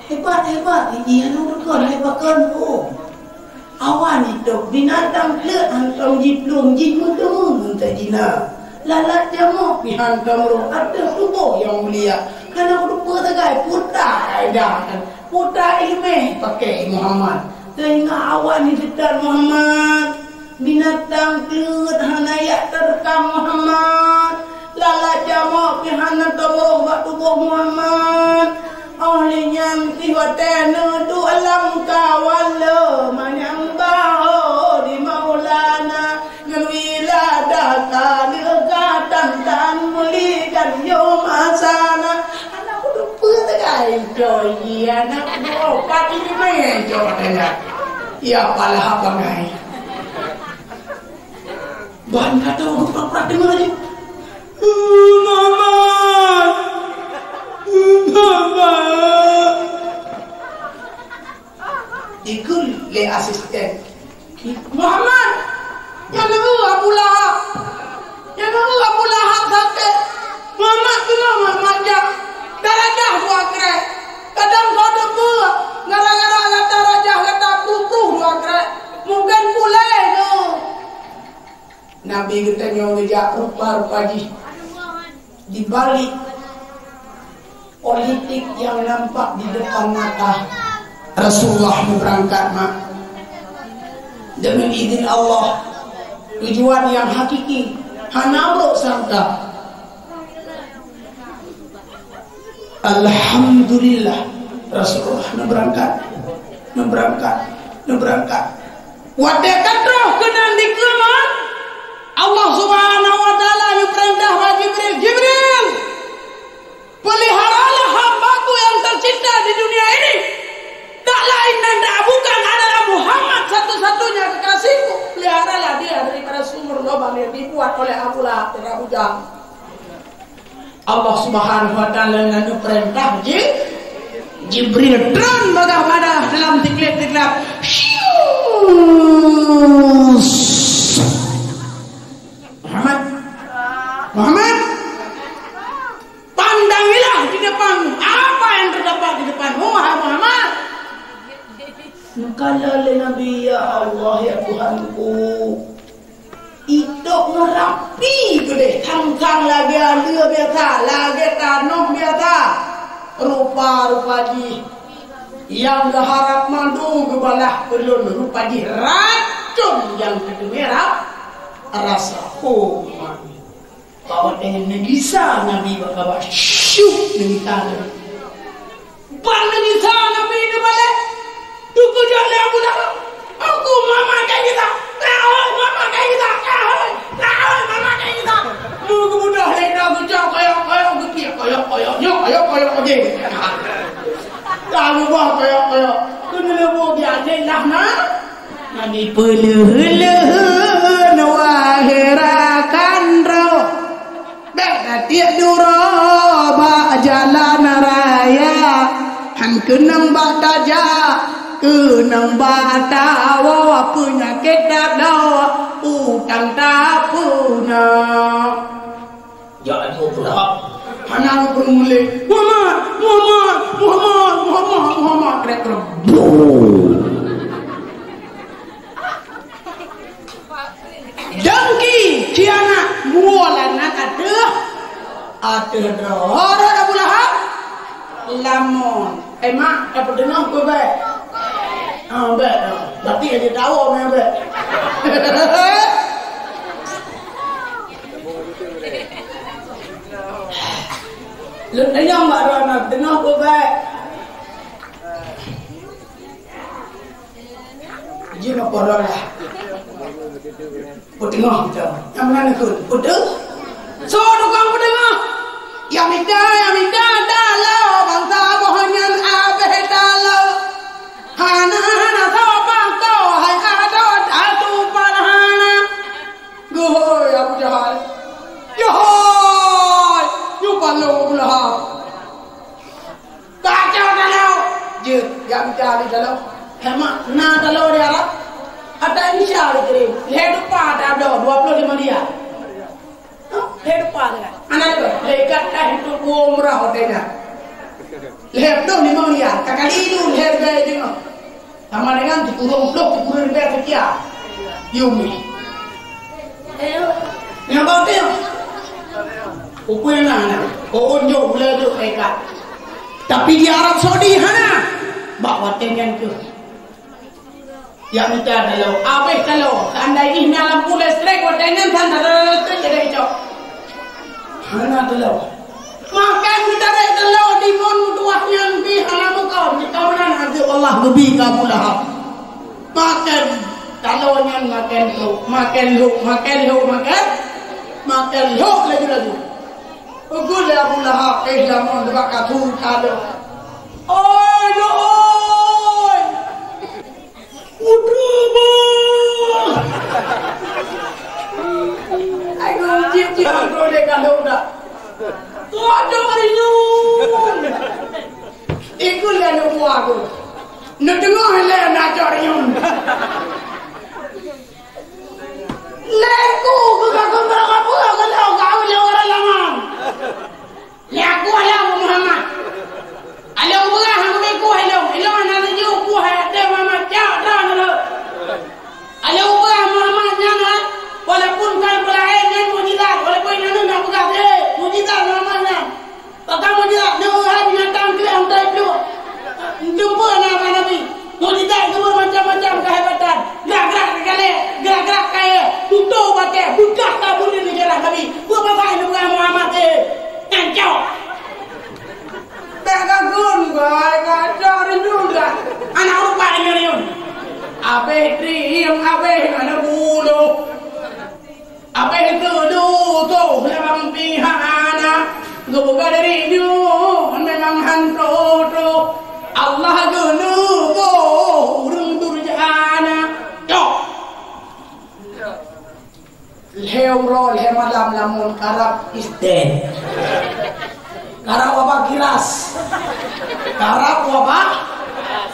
hebat, hebat. Inan ureueng kon, hebat kon, oh. Awan jitôb, binatang kleuet hantom jiplueng, jih meuteumé meuntèe jina. Lalat jamok pih hantom roh ateueh tuboh nyang mulia. Hana meurupa sagai puta kaedah. Puta ileumèe pakè Muhammad. Teuingat awak ni seutan Muhammad. Binatang kleuet hana jak teureukam Muhammad. Lalat jamok pih hana teuboh bak tuboh Muhammad. Óh lheueh nyan pih watèe neuduek lam kawan le manyang baho di Maulana. Ngon wiladah ka lheueh ka tan-tan meuli ganyong asana. Aneuk kudu peue sagai, coe jih aneuk kudu opat ini main, coe tanya. Ya, pala bangai. Ban kata ureueng prak-prak deungoe laju. Mama! Mama! Dikheun lé asisten, "Muhammad, nyan na Abu Lahab. Nyan na Abu Lahab sakét. Muhammad keunoe, Muhammad jak. Darajah dua krek. Kadang soe teupeu, gara-gara gata rajah gata pruh-pruh dua krek. Mungken puléh nyoe." Nabi geutanyoe geujak rupa-rupa jih di balik politik nyang nampak di depan mata. Rasulullah meubeurangkat, mak. Deungon idhin Allah, tujuan nyang hakiki hana brok sangka. Alhamdulillah, Rasulullah neubeurangkat, neubeurangkat, neubeurangkat. Watèe ka troh keunan dikeue, Allah Subhanahu wa Taala neupeurintah bak Jibril, "Jibril, peliharalah hamba-Ku yang tercinta di dunia ini. Tak lain dan tak bukan adalah Muhammad satu-satunya kekasih-Ku. Peliharalah dia daripada sumur lubang yang dibuat oleh Abu Lahab dan Abu Jahal." Allah Subhanahu wa Taala na neupeurintah Ji-, Jibril tron bagah bada dalam tiklep-tiklep. Muhammad, Muhammad, pandangilah di depanmu apa yang terdapat di depanmu, wahai Muhammad. Meukalah lé Nabi, "Ya Allah, ya Tuhanku, Itôb ngon rapi keudeh, thang-thang lagèe aleue biasa, lagèe tanoh biasa. Rupa-rupa jih nyang geuharab madu geubalah keu lôn, rupa jih racôn nyang teuteumé ra-, rasa. Oh, mami. Bak watèe nyan neugisa Nabi bak kaba, syup neugisa Nabi. Ban neugisa Nabi neubalek, teukeujot lé Abu Lahab. Aku mama kain gisa. Tahôi mama kain gisa. Tahôi, tahôi mama kain gisa. Mu geubeudôh lé droe geucok koyok-koyok geupiek koyok-koyok. Nyoe koyok-koyok lagèe. Lalu bah koyok-koyok. Keuneuleubu di Aceh lah na. Hana peuleuheuen-leuheuen wahé rakan droe, bèk tatiek duroe bak jalan raya. Han keunong bak tajak, keunong bak tawoe, peunyakét tabloe, utang tapeuna. Jak laju Abu Lahab. Hana geupeureumeulé. Muhammad, Muhammad, Muhammad, Muhammad, Muhammad. Krek, krek. Boom. Dengki, khianat, muwoe lanan ateueh, ateueh droe Abu Lahab. Lamon. Eh, mak, ka peuteungoh keu bèk? Ah, bèk. Ah, berarti ada tahu meh bèk. Lôn tanyong bak droe na, peuteungoh keu bèk? Jeuet meupoh droe lah. Peuteungoh kita. Nyang meunan neukheun. Peuteungoh. Soe tukang peuteungoh? Ya mita, ya mita, taloe bansa boh nyan abéh taloe. Hana, hana soe pako, hai adoe tatupat hana. Geuhôi Abu Jahal. Geuhôi! Nyoe palong Abu Lahab. Kacau taloe! Jeuet, jak mita lé taloe. Hé mak, na taloe di Arab? Ata Indonesia dikirém. Lhèe dua ata bloe, dua ploh limong riyal. Hah? Lhèe dua ata kan? Ana tu, lhèe ikat kah itu umrah hotelnya. Lhèe ploh limong riyal. Kakali itu lhèe ribèe deungoe. Sama dengan sikureueng ploh, sikureueng ribèe seutia. Yumi. Nyang bau teuh. Upeu na, na. Oh, oh, nyoe, ulèe jok, eh, ka. Tapi di Arab Saudi hana. Bak watèe nyan keuh. Ya mita taloe, abéh taloe. Seandai jih na lampu listrik, watèe nyan san taloe listrik jadi cok. Hana taloe. Makai meutarek taloe di mon meutuwah nyan pih hana meukon. Meukawinan azeub Allah geubi keu Abu Lahab. Makai taloe nyan makai lhok, makai lhok, makai lhok, makai, makai lhok laju-laju. Peugah lé Abu Lahab, "Eh, lamon bak katu taloe." Oi, oi! Putra bah! Ayo, cik, cik, aku dek kandung dah. Tuan dong rinyun. Ikut lah anak buah aku. Nak tengok lah nak cari rinyun. Lengku ke kakak berapa pula kalau kau dia orang lama. Lé aku alah Muhammad. Along beurah aku meukueh ilong. Ilong hana laju kueh até Muhammad. Cak droe nyoe. Along beurah Muhammad nyan, ha? Walaupun kon peulaén nyan mukjizat, walaupun nyan na peugah, eh, mukjizat Muhammad nyan. Pakon mukjizat, nyoe hai binatang keu lhèe unta ipluek. Jumpa na Nabi. Mukjizat geubeumacam-macam keuhebatan. Gerak-gerak keu galak, gerak-gerak kayèe, tutoe batèe, beukah tabuleuen di jalan Nabi. Peue pasai neupeugah Muhammad, eh, nyan cok. Bèk kakheun, bai, kacau rindu dah. Aneuk rupa deungon riun. Abéh trieng, abéh aneuk buloh. Abéh keudu toh lam pihak aneuk. Geupeugah dari nyoe memang hantu toh. Allah geuneuboh ureueng durjana. Cok. Lhèe uroe lhèe malam lamon karab isten. Karab wabah giras. Karab wabah,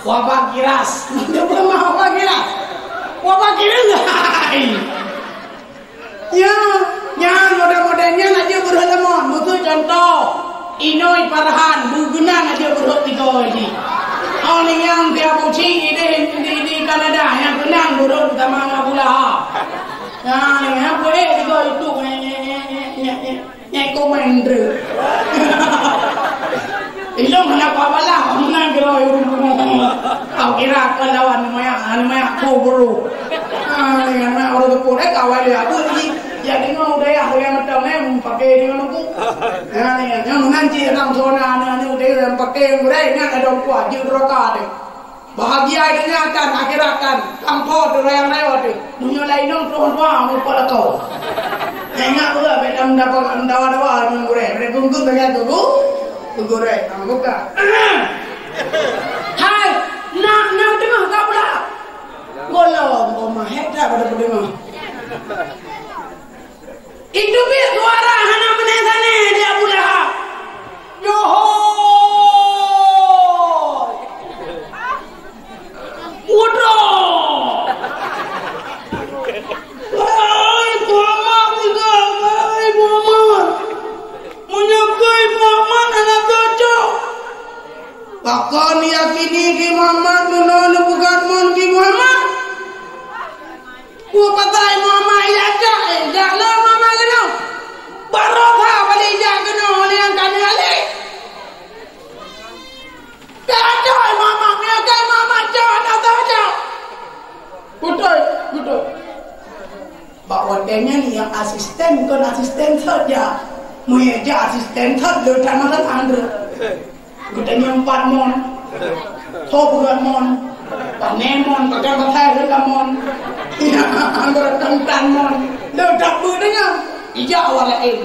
wabah giras. Wabah giras. Wabah giras. Ya, nyan model-model nyan aja beureuh lemon. Beutôi contoh. Inôi Farhan, bugeunan aja beureuh tiga jih. Oh, ni nyang dia buci di, di, di Kanada, nyang keunang beureuh sama Abu Lahab. Nah, ni apa eh tiga itu, eh, eh, eh, eh, eh, eh, eh, komen tu. Ilong hana apa-apa lah, menang kira. Kau kira kau lawan maya, anu maya kau bro. Ah, ni anak orang tu pun eh kawal dia apa ni? Ya dengar udah ya, yang macam ni pakai dengan aku. Nah, ni yang menanti dalam zona ni, ni udah yang pakai udah ingat ada kuat je neraka deh. Bahagia donya tan, akhirat tan. Kampô tu rayang rayot tu. Meunyoe laén nyoe troh dua meupat lakoe. Ingat pula bèk tam dawa-dawa ngon gurèe. Bèk gunggung bagian tu. Gurèe, ah, buka. Hai, nak, nak deungoe ka pula. Golom, oh, mahek dah pada pendengar. Itu pih suara hana meunan sanéh di Abu Lahab. Johoi! Putroe! Hai Muhammad, hai Muhammad! Meunyoe keu Muhammad hana cocok, pakon yakini keu Muhammad, meunoe neupeugah mon keu Muhammad? Peue patai Muhammad ijak cok, eh, jak lom Muhammad keunoe. Barokah bali ijak keunoe lé nyang ka neualek. Ka cok, eh, Muhammad, meunyoe ka Muhammad cok, hana tacok. Beutôi, beutôi. Bak watèe nyan nyang asisten kon asisten thot jak. Meunyoe jak asisten thot, le that masalah, Andre. Geutanyoe empat mon. Soe peugah mon? Pané mon, pakai pasai reuka mon. Anggota tentang mon. Leudak beudeungoe. Ijak awak laén.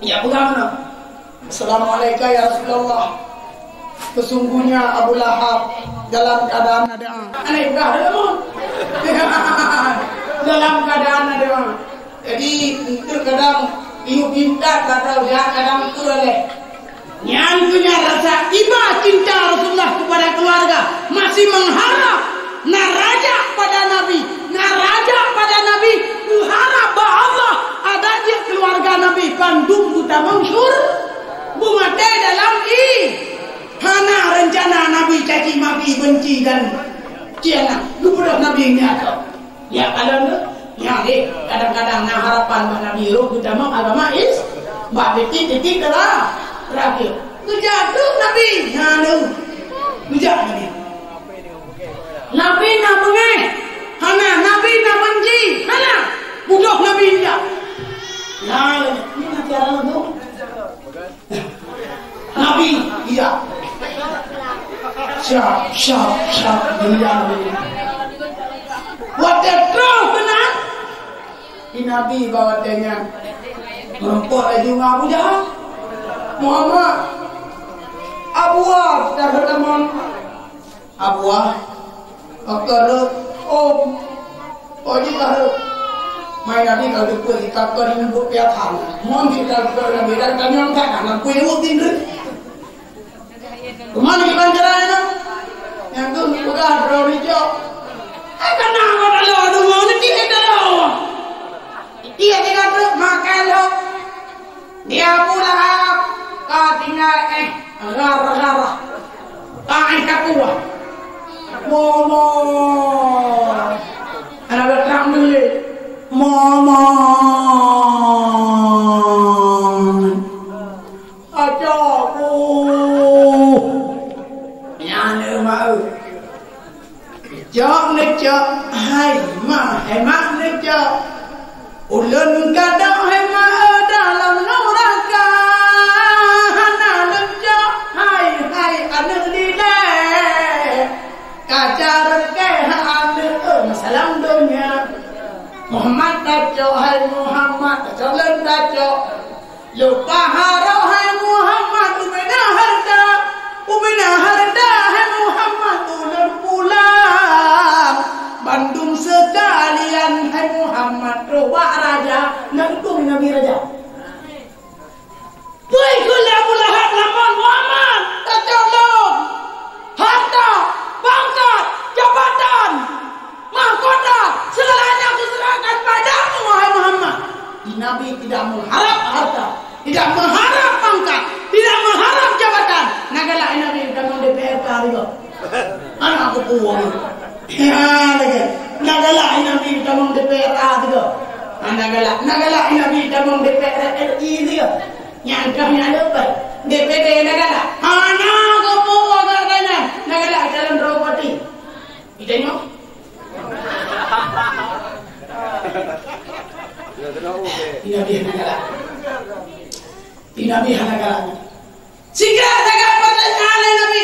Ijak peugah meunoe. Assalamualaikum ya Rasulullah. Sesungguhnya Abu Lahab dalam keadaan ada. Aneh peugah ada mon. Dalam keadaan ada. Jadi, itu kadang ibu pintar, kadang jahat, kadang betul leh. Nyan keuh nyan rasa iba cinta Rasulullah kepada keluarga masih mengharap, na raja pada Nabi, na raja pada Nabi, meuharap bak Allah, adak jeuet keluarga Nabi bandum geutamong syur-, beumaté dalam i. Hana rencana Nabi caci maki, benci dan khianat. Geubeudôh Nabi nyan. Ya, kalau tu, ya, deh, kadang-kadang na harapan bak Nabi rôh geutamong agama Is-, bak titik-titik tera-, terakhir. Geujak trok Nabi, na lom. Geujak Nabi. Nabi na beungéh, hana. Nabi na benci, hana. Beudôh Nabi geujak. Na lom. Ini nanti orang tu. Nabi, iya. Siap, siap, siap, dunia ni. Watèe troh keunan, di Nabi bak watèe nyan. Meureumpok laju ngon Abu Jahal. Muhammad, Abu Wahab, dah berteman. Abuah, pakon rhot, om, oh jih ka rhot. Mai Nabi ka teupeue, ka kon nyang buet piatan. Mon jih ka teupeue Nabi, dan tanyong that, anak kui nyebut tin rhot. Keuman kiban cara nyan? Nyang tu peugah droe rijok. Ai kana ngon aloe deungoe, niti ita loe. Iya tinggai trok makai lom. Di Abu Lahab ka tinggai éh gara-gara. Ka éh ka kuah. Momon. Aneuk lôn trang deuh lé. Momon. Aja bu. Nyan lé mak eu. Cok neucok, hai ma, hai mak neucok. Ulôn kadang hai ma dalam nuraka. Hana lôn cok, hai, hai aneuk dilèe. Ka carông keu aneuk, eh, masalah donya. Muhammad tacok, hai Muhammad, tacok lôn tacok. Lupa harôh hai Muhammad, ubena hareuta, ubena hareuta hai Muhammad, ulôn pulang bandum seukalian hai Muhammad, trok bak raja, na udong Nabi raja. Peue kheun lé Abu Lahab lamon Muhammad, tacok lôn, hareuta, pangkat, jabatan. Mahkota, segalanya kuserahkan padamu, wahai Muhammad. Di Nabi tidak mengharap harta, tidak mengharap pangkat, tidak mengharap jabatan. Na galak Nabi dalam D P R ka juga. Anak kupu. Ya, lagi. Na galak Nabi tamong D P R A sigoe. Hana galak. Na galak Nabi tamong D P R R I sigoe. Nyang kah nyan leupah. D P D na galak. Hana geupeu agak nyan. Na galak calon Draupadi. Ita nyoe. Nabi hana galak. Nabi hana galak. Sigra tagak peutanyoe lé Nabi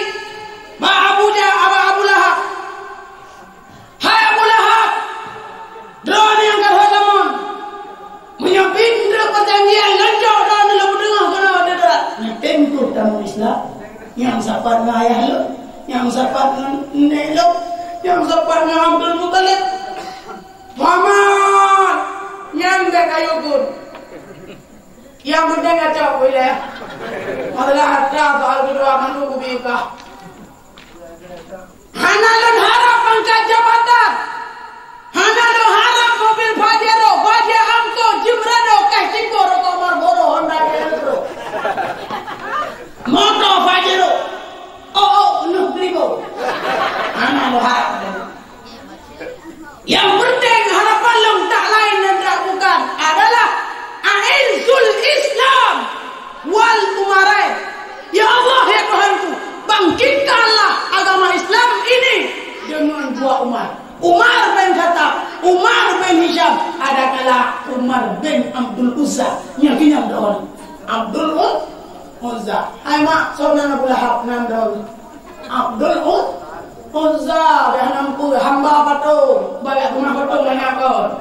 bak Abu Jah, bak Abu Lahab. "Hai Abu Lahab, droeneuh nyang ka rhot lamon, meunyoe pih treuk peujanjian lôn cok droeneuh lôn peuteungoh keunoe deuda, nyan tem kheueh tamong Islam, nyang sapat ngon ayah lôn, nyang sapat ngon nek lôn, nyang sapat ngon Abdul Muthalib." "Muhammad, nyan bèk kayue phon. Nyang peunteng kacok ilèe. Masalah harta soal keudua mandum kubi kah. Hana lôn harap pangkat jabatan. Hana lôn harap mobil Pajero, Pajero Angkot, Jimrado, kah Cimbo, rokok Marlboro, Honda Electro. Moto Pajero. Oh, oh, neuh ribu. Hana lôn harap." Nyang peunteng harapan lôn tak laén dan tak bukan adalah a'izzul Islam wal umara. Ya Allah, ya Tuhanku, bangkitkanlah agama Islam ini dengan dua Umar. Umar bin Khattab, Umar bin Hisham, adakala Umar bin Abdul Uzza. Nyang keunong doa. Abdul Uz-, Uzza. Hai mak, soe nan Abu Lahab nan droe? Abdul Uz-, Uzza, dah nampu hamba patung, bak teumah patung banyak kon.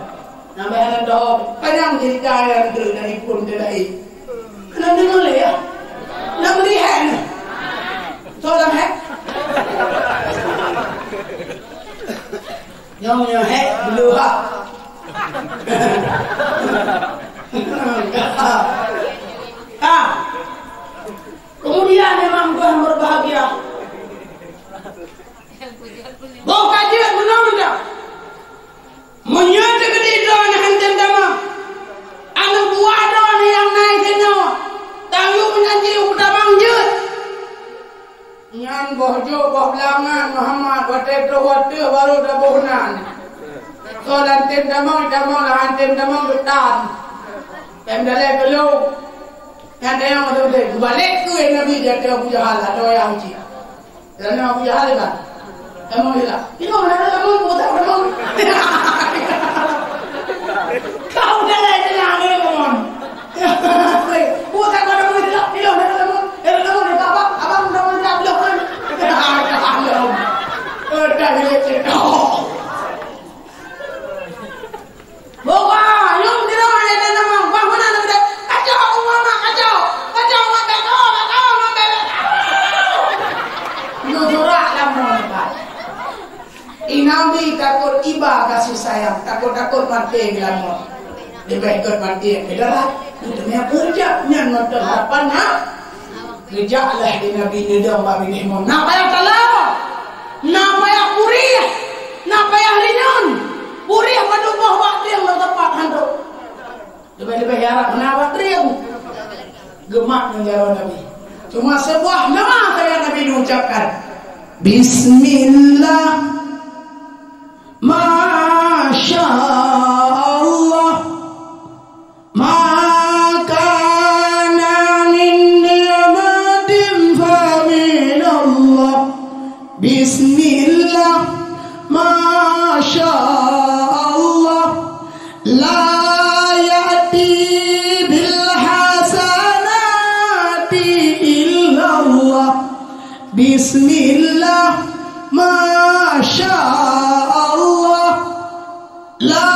Nambah hana doa, panyang cerita nyang tu dari pun ke lain. Kena dengar lé ya. Nak melihat ni. Soalan hai. Nyong nyoe hek beuha. Ah. Kemudian memang Tuhan berbahagia. Boh ka jeuet meunoe mantong. Meunyoe teukeudi droeneuh hana tem tamong, aneuk buah droeneuh nyang na inoe, tanggong nyan jih u tamong jeuet. Nyan boh jok boh beulangan Muhammad watèe troh watèe barô taboh nan. Soe lam tem tamong, tamong, lam han tem tamong geutan. Tem dalè keu lôn. Nyan tanyong beutôi-beutôi. Geubalek keu Nabi di ateueh Abu Jahal atau Yahudi. Lalu Abu Jahal kan? Kamu bilang, "Itu mana ada kamu? Bukan kamu." Kau dah lah jelas ada kamu. Bukan kamu itu lah. Itu mana ada kamu? Itu kamu ada apa? Abang udah mau tidak belum kan? Belum. Udah, dia cakap. Boh ka, nyang sidroe hana tamong, bah meunan lagèe, "Kacau, Muhammad, kacau! Kacau, Muhammad, kacau, kacau, Muhammad, kacau!" Nyoe surat lam muka. Nabi takot iba kasih sayang, takot-takot maté geulamot. Leubeh gèt maté di darat, teuma puncak nyan mantong lapan ha. Geujak lé di Nabi neudong bak binéh mon. Na payah tala, na payah purieh, na payah rinyun. Purieh padub boh bak trieng lom teumpat hantom. Leubeh-leubeh jarak na bak trieng. Geumat ngon jaroe Nabi. Cuma sebuah nama saja Nabi diucapkan. Bismillah. Masya Allah. ما كان من نعمة فمن الله. بسم الله. ما شاء الله. لا يأتي بالحسنات إلا الله. بسم الله. ما شاء الله. لا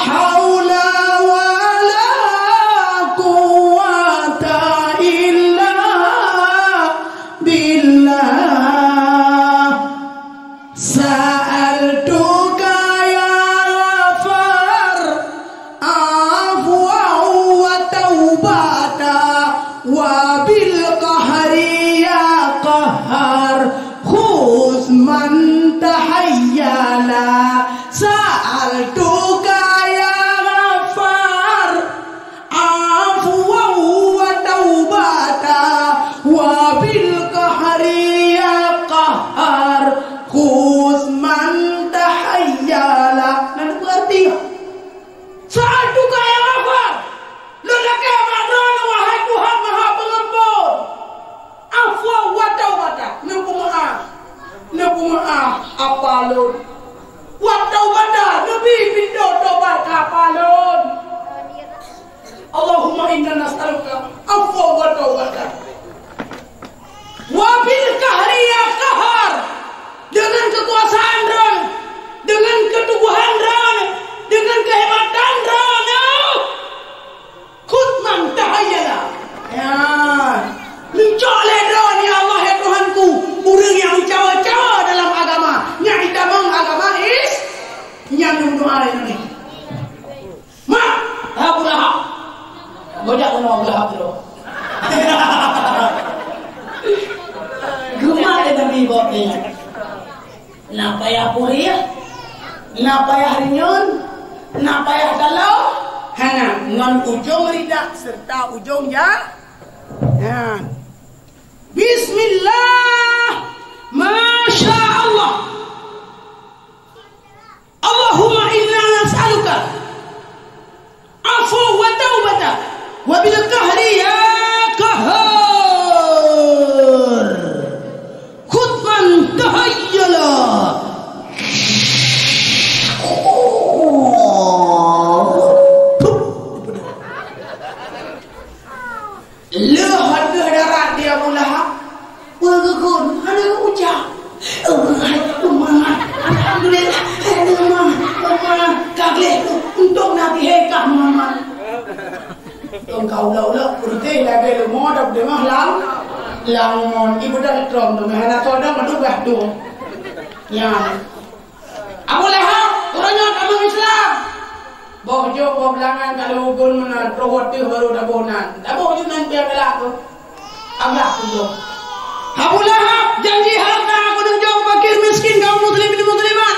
حول ولا قوة إلا بالله. سألتك يا غفار عفوا وتوبة وبالقهر يا قهار خذ من تحيلا. سألتك يا غفار عفوا وتوبة وبالقهر يا قهار خذ من تحيلا. Doa lé Nabi. Mak, Abu Lahab. Gojak keunoe Abu Lahab tu. Geumat lé Nabi bak nyan. Na payah purieh, na payah rinyun, na payah taloe, hana, ngon ujong ridak serta ujong ja-, nyan. Bismillah. Masya Allah. Allahumma inna nas'aluka afwa wa taubata wa bil qahri ya qahhar. Khutman tahayyala. Lheueh ateueh darat di Abu Lahab, peue geukheun, hana geuucap. Eh, hai, teuma, alhamdulillah, hai, teuma, teuma, ka gleh tu, untung na pihé kah Muhammad. Tong ka ulok-ulok, putih lagèe leumo, dak deungoh lam, lam mon, ibu dak trom tu, hana todong, aduh, bah tu. Nyan. Abu Lahab, uroe nyoe tamong Islam. Boh jok, boh beulangan ka lheueh ugon meunan, troh watèe baru taboh nan. Taboh ju nan pih galak tu. Abah tu jok. Abu Lahab janji harta keuneuk jok fakir miskin kaum muslimin muslimat.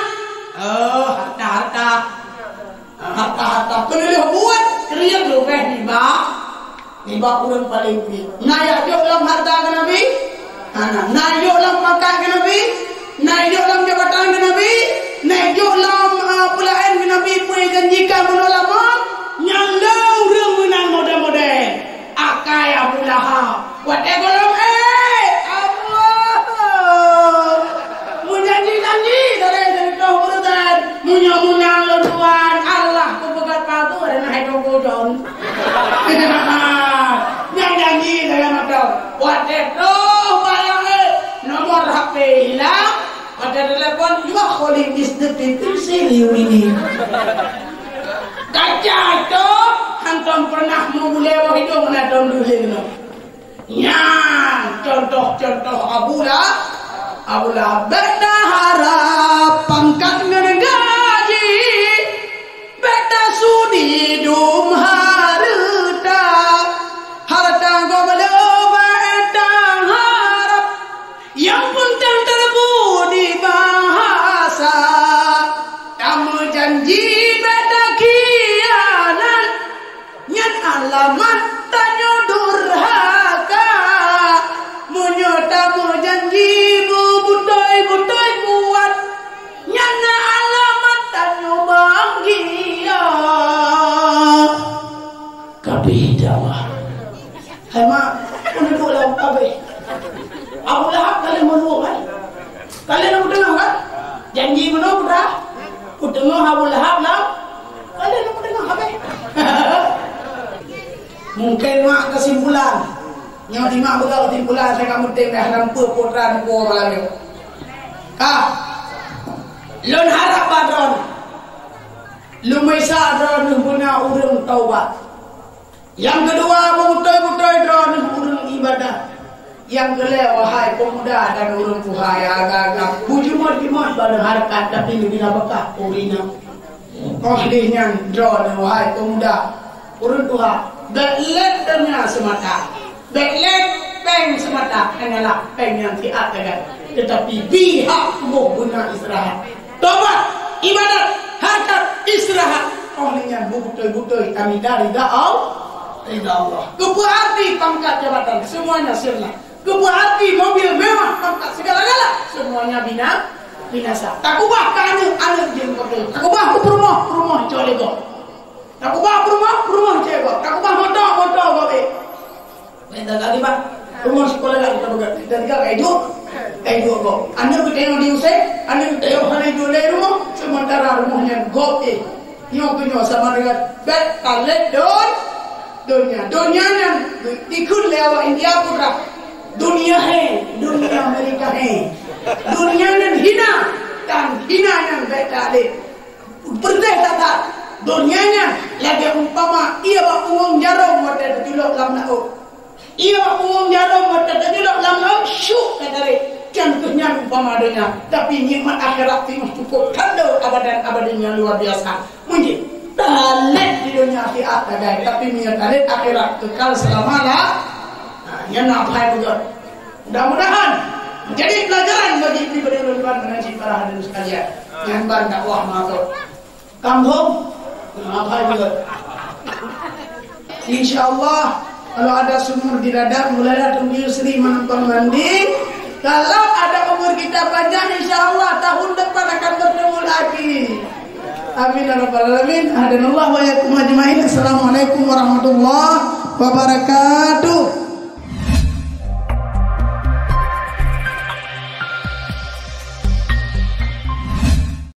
Oh, harta-harta. Harta-harta keuneuk buet kriet leubeh nibak Nibak ureueng paleng kriet. Na jak jok lom harta keu Nabi? Hana. Na jok lom pangkat keu Nabi? Na jok lom jabatan keu Nabi? Na jok lom, eh, peulaén keu Nabi, peue janjikan bunoe lamon? Nyan le ureueng meunan model-model. Akai Abu Lahab. Watèe gohlom, eh, Allah! Meujanji-janji, dari, dari toh urusan. Meunyoe meunang lôn tuan, Allah kupeugah palsu, ada na hai tunggu John. Nyang janji dalam atau. Watèe troh barang, eh, nomor H P hilang, watèe telepon, "You are calling this the people say you ini." Kaca itu, hantom pernah meugulèe wah hidung, hantom dulé keunoe. Nyan contoh-contoh Abu Lahab. Abu Lahab, bèk taharap pangkat ngon gaji, bèk tasudi dum hareuta. Hareuta gohlom bèk taharap, nyang peunteng teubudi bahasa. Tameujanji bèk takhianat, nyan alamat tanyoe durhaka. Meunyoe tameujanji beubutôi-butôi buet, nyan na alamat tanyoe bahagia. Kabeh dakwah. Hai mak, keuneuk duek lam kabeh. Abu Lahab ka lheueh meuruek, kan? Ka lheueh na peuteungoh, kan? Janji bunoe putra. Peuteungoh Abu Lahab lam. Ka lheueh na peuteungoh habéh. Mungken mak keusimpulan. Nyoe di mak beuga keusimpulan, saya ka meutem dah lam peue putra neuwoe malam nyoe. Ka. Lôn harap bak droeneuh. Lôn meuisa droeneuh beuna ureueng taubat. Nyang keudua, beutôi-beutôi droeneuh ureueng ibadah. Nyang keulhèe, wahai peumuda dan ureueng tuha nyang agam-agam, beujeuet-jeuet bak hareukat, tapi neubina beukah ureueng inong. Óh lheueh nyan droeneuh, wahai peumuda, ureueng tuha, bèk lét donya seumata. Bèk lét péng seumata, hanyalah péng nyang siat sagai. Teutapi bri hak tuboh beuna istirahat. Tobat, ibadat, hareukat, istirahat. Óh lheueh nyan beutôi-beutôi tamita ridha Al-, ridha Allah. Keupeue arti pangkat jabatan? Semuanya sirna. Keupeue arti mobil mewah, pangkat segala-gala? Semuanya bina-, binasa. Takubah keu aneuk, aneuk jeuet keu peurumoh, peurumoh jeuet lé gob. Takubah peurumoh, peurumoh jeuet gob. Takubah moto, moto gob. Minta tadi, Pak. Rumoh sikolah lagi kita peugah. Kita tiga kayak itu. Kayak itu kok. Aneuk geutanyoe di use, aneuk geutanyoe hana iduek lé rumoh, sementara rumoh nyan gob éh. Nyoe keu nyoe sama dengan bèk talét don-, donya. Donya nyan dikheun lé awak India putra. Dunia hai, dunia Amerika hai. Dunia nyan hina, dan hina nyan bèk talét. Peureuté that-that, donya nyan lagèe umpama ié bak punggong jarôm watèe teuculok lam laôt. Ié bak punggong jarôm watèe teuculok lam laôt, syuk ka tarék. Nyan keuh nyan umpama donya, tapi nikmat akhirat singoh cukup tanda abadan abadin nyang luar biasa. Mungkin talét di donya akhirat sagai, tapi meunyoe talét akhirat kekal selama la-, ha, nyan na apai beugöt. Mudah-mudahan menjadi pelajaran bagi pribadi ulôn ban meunajih para hadirin sekalian. Nyan ban dakwah mantap. Kampung, apa juga? Insya Allah, kalau ada sumur di Dadap, mulailah Teungku Yusri menumpang mandi. Kalau ada umur kita panjang, insya Allah tahun depan akan bertemu lagi. Amin ya rabbal alamin. Hadanallahu wa iyyakum ajmain. Assalamualaikum warahmatullahi wabarakatuh.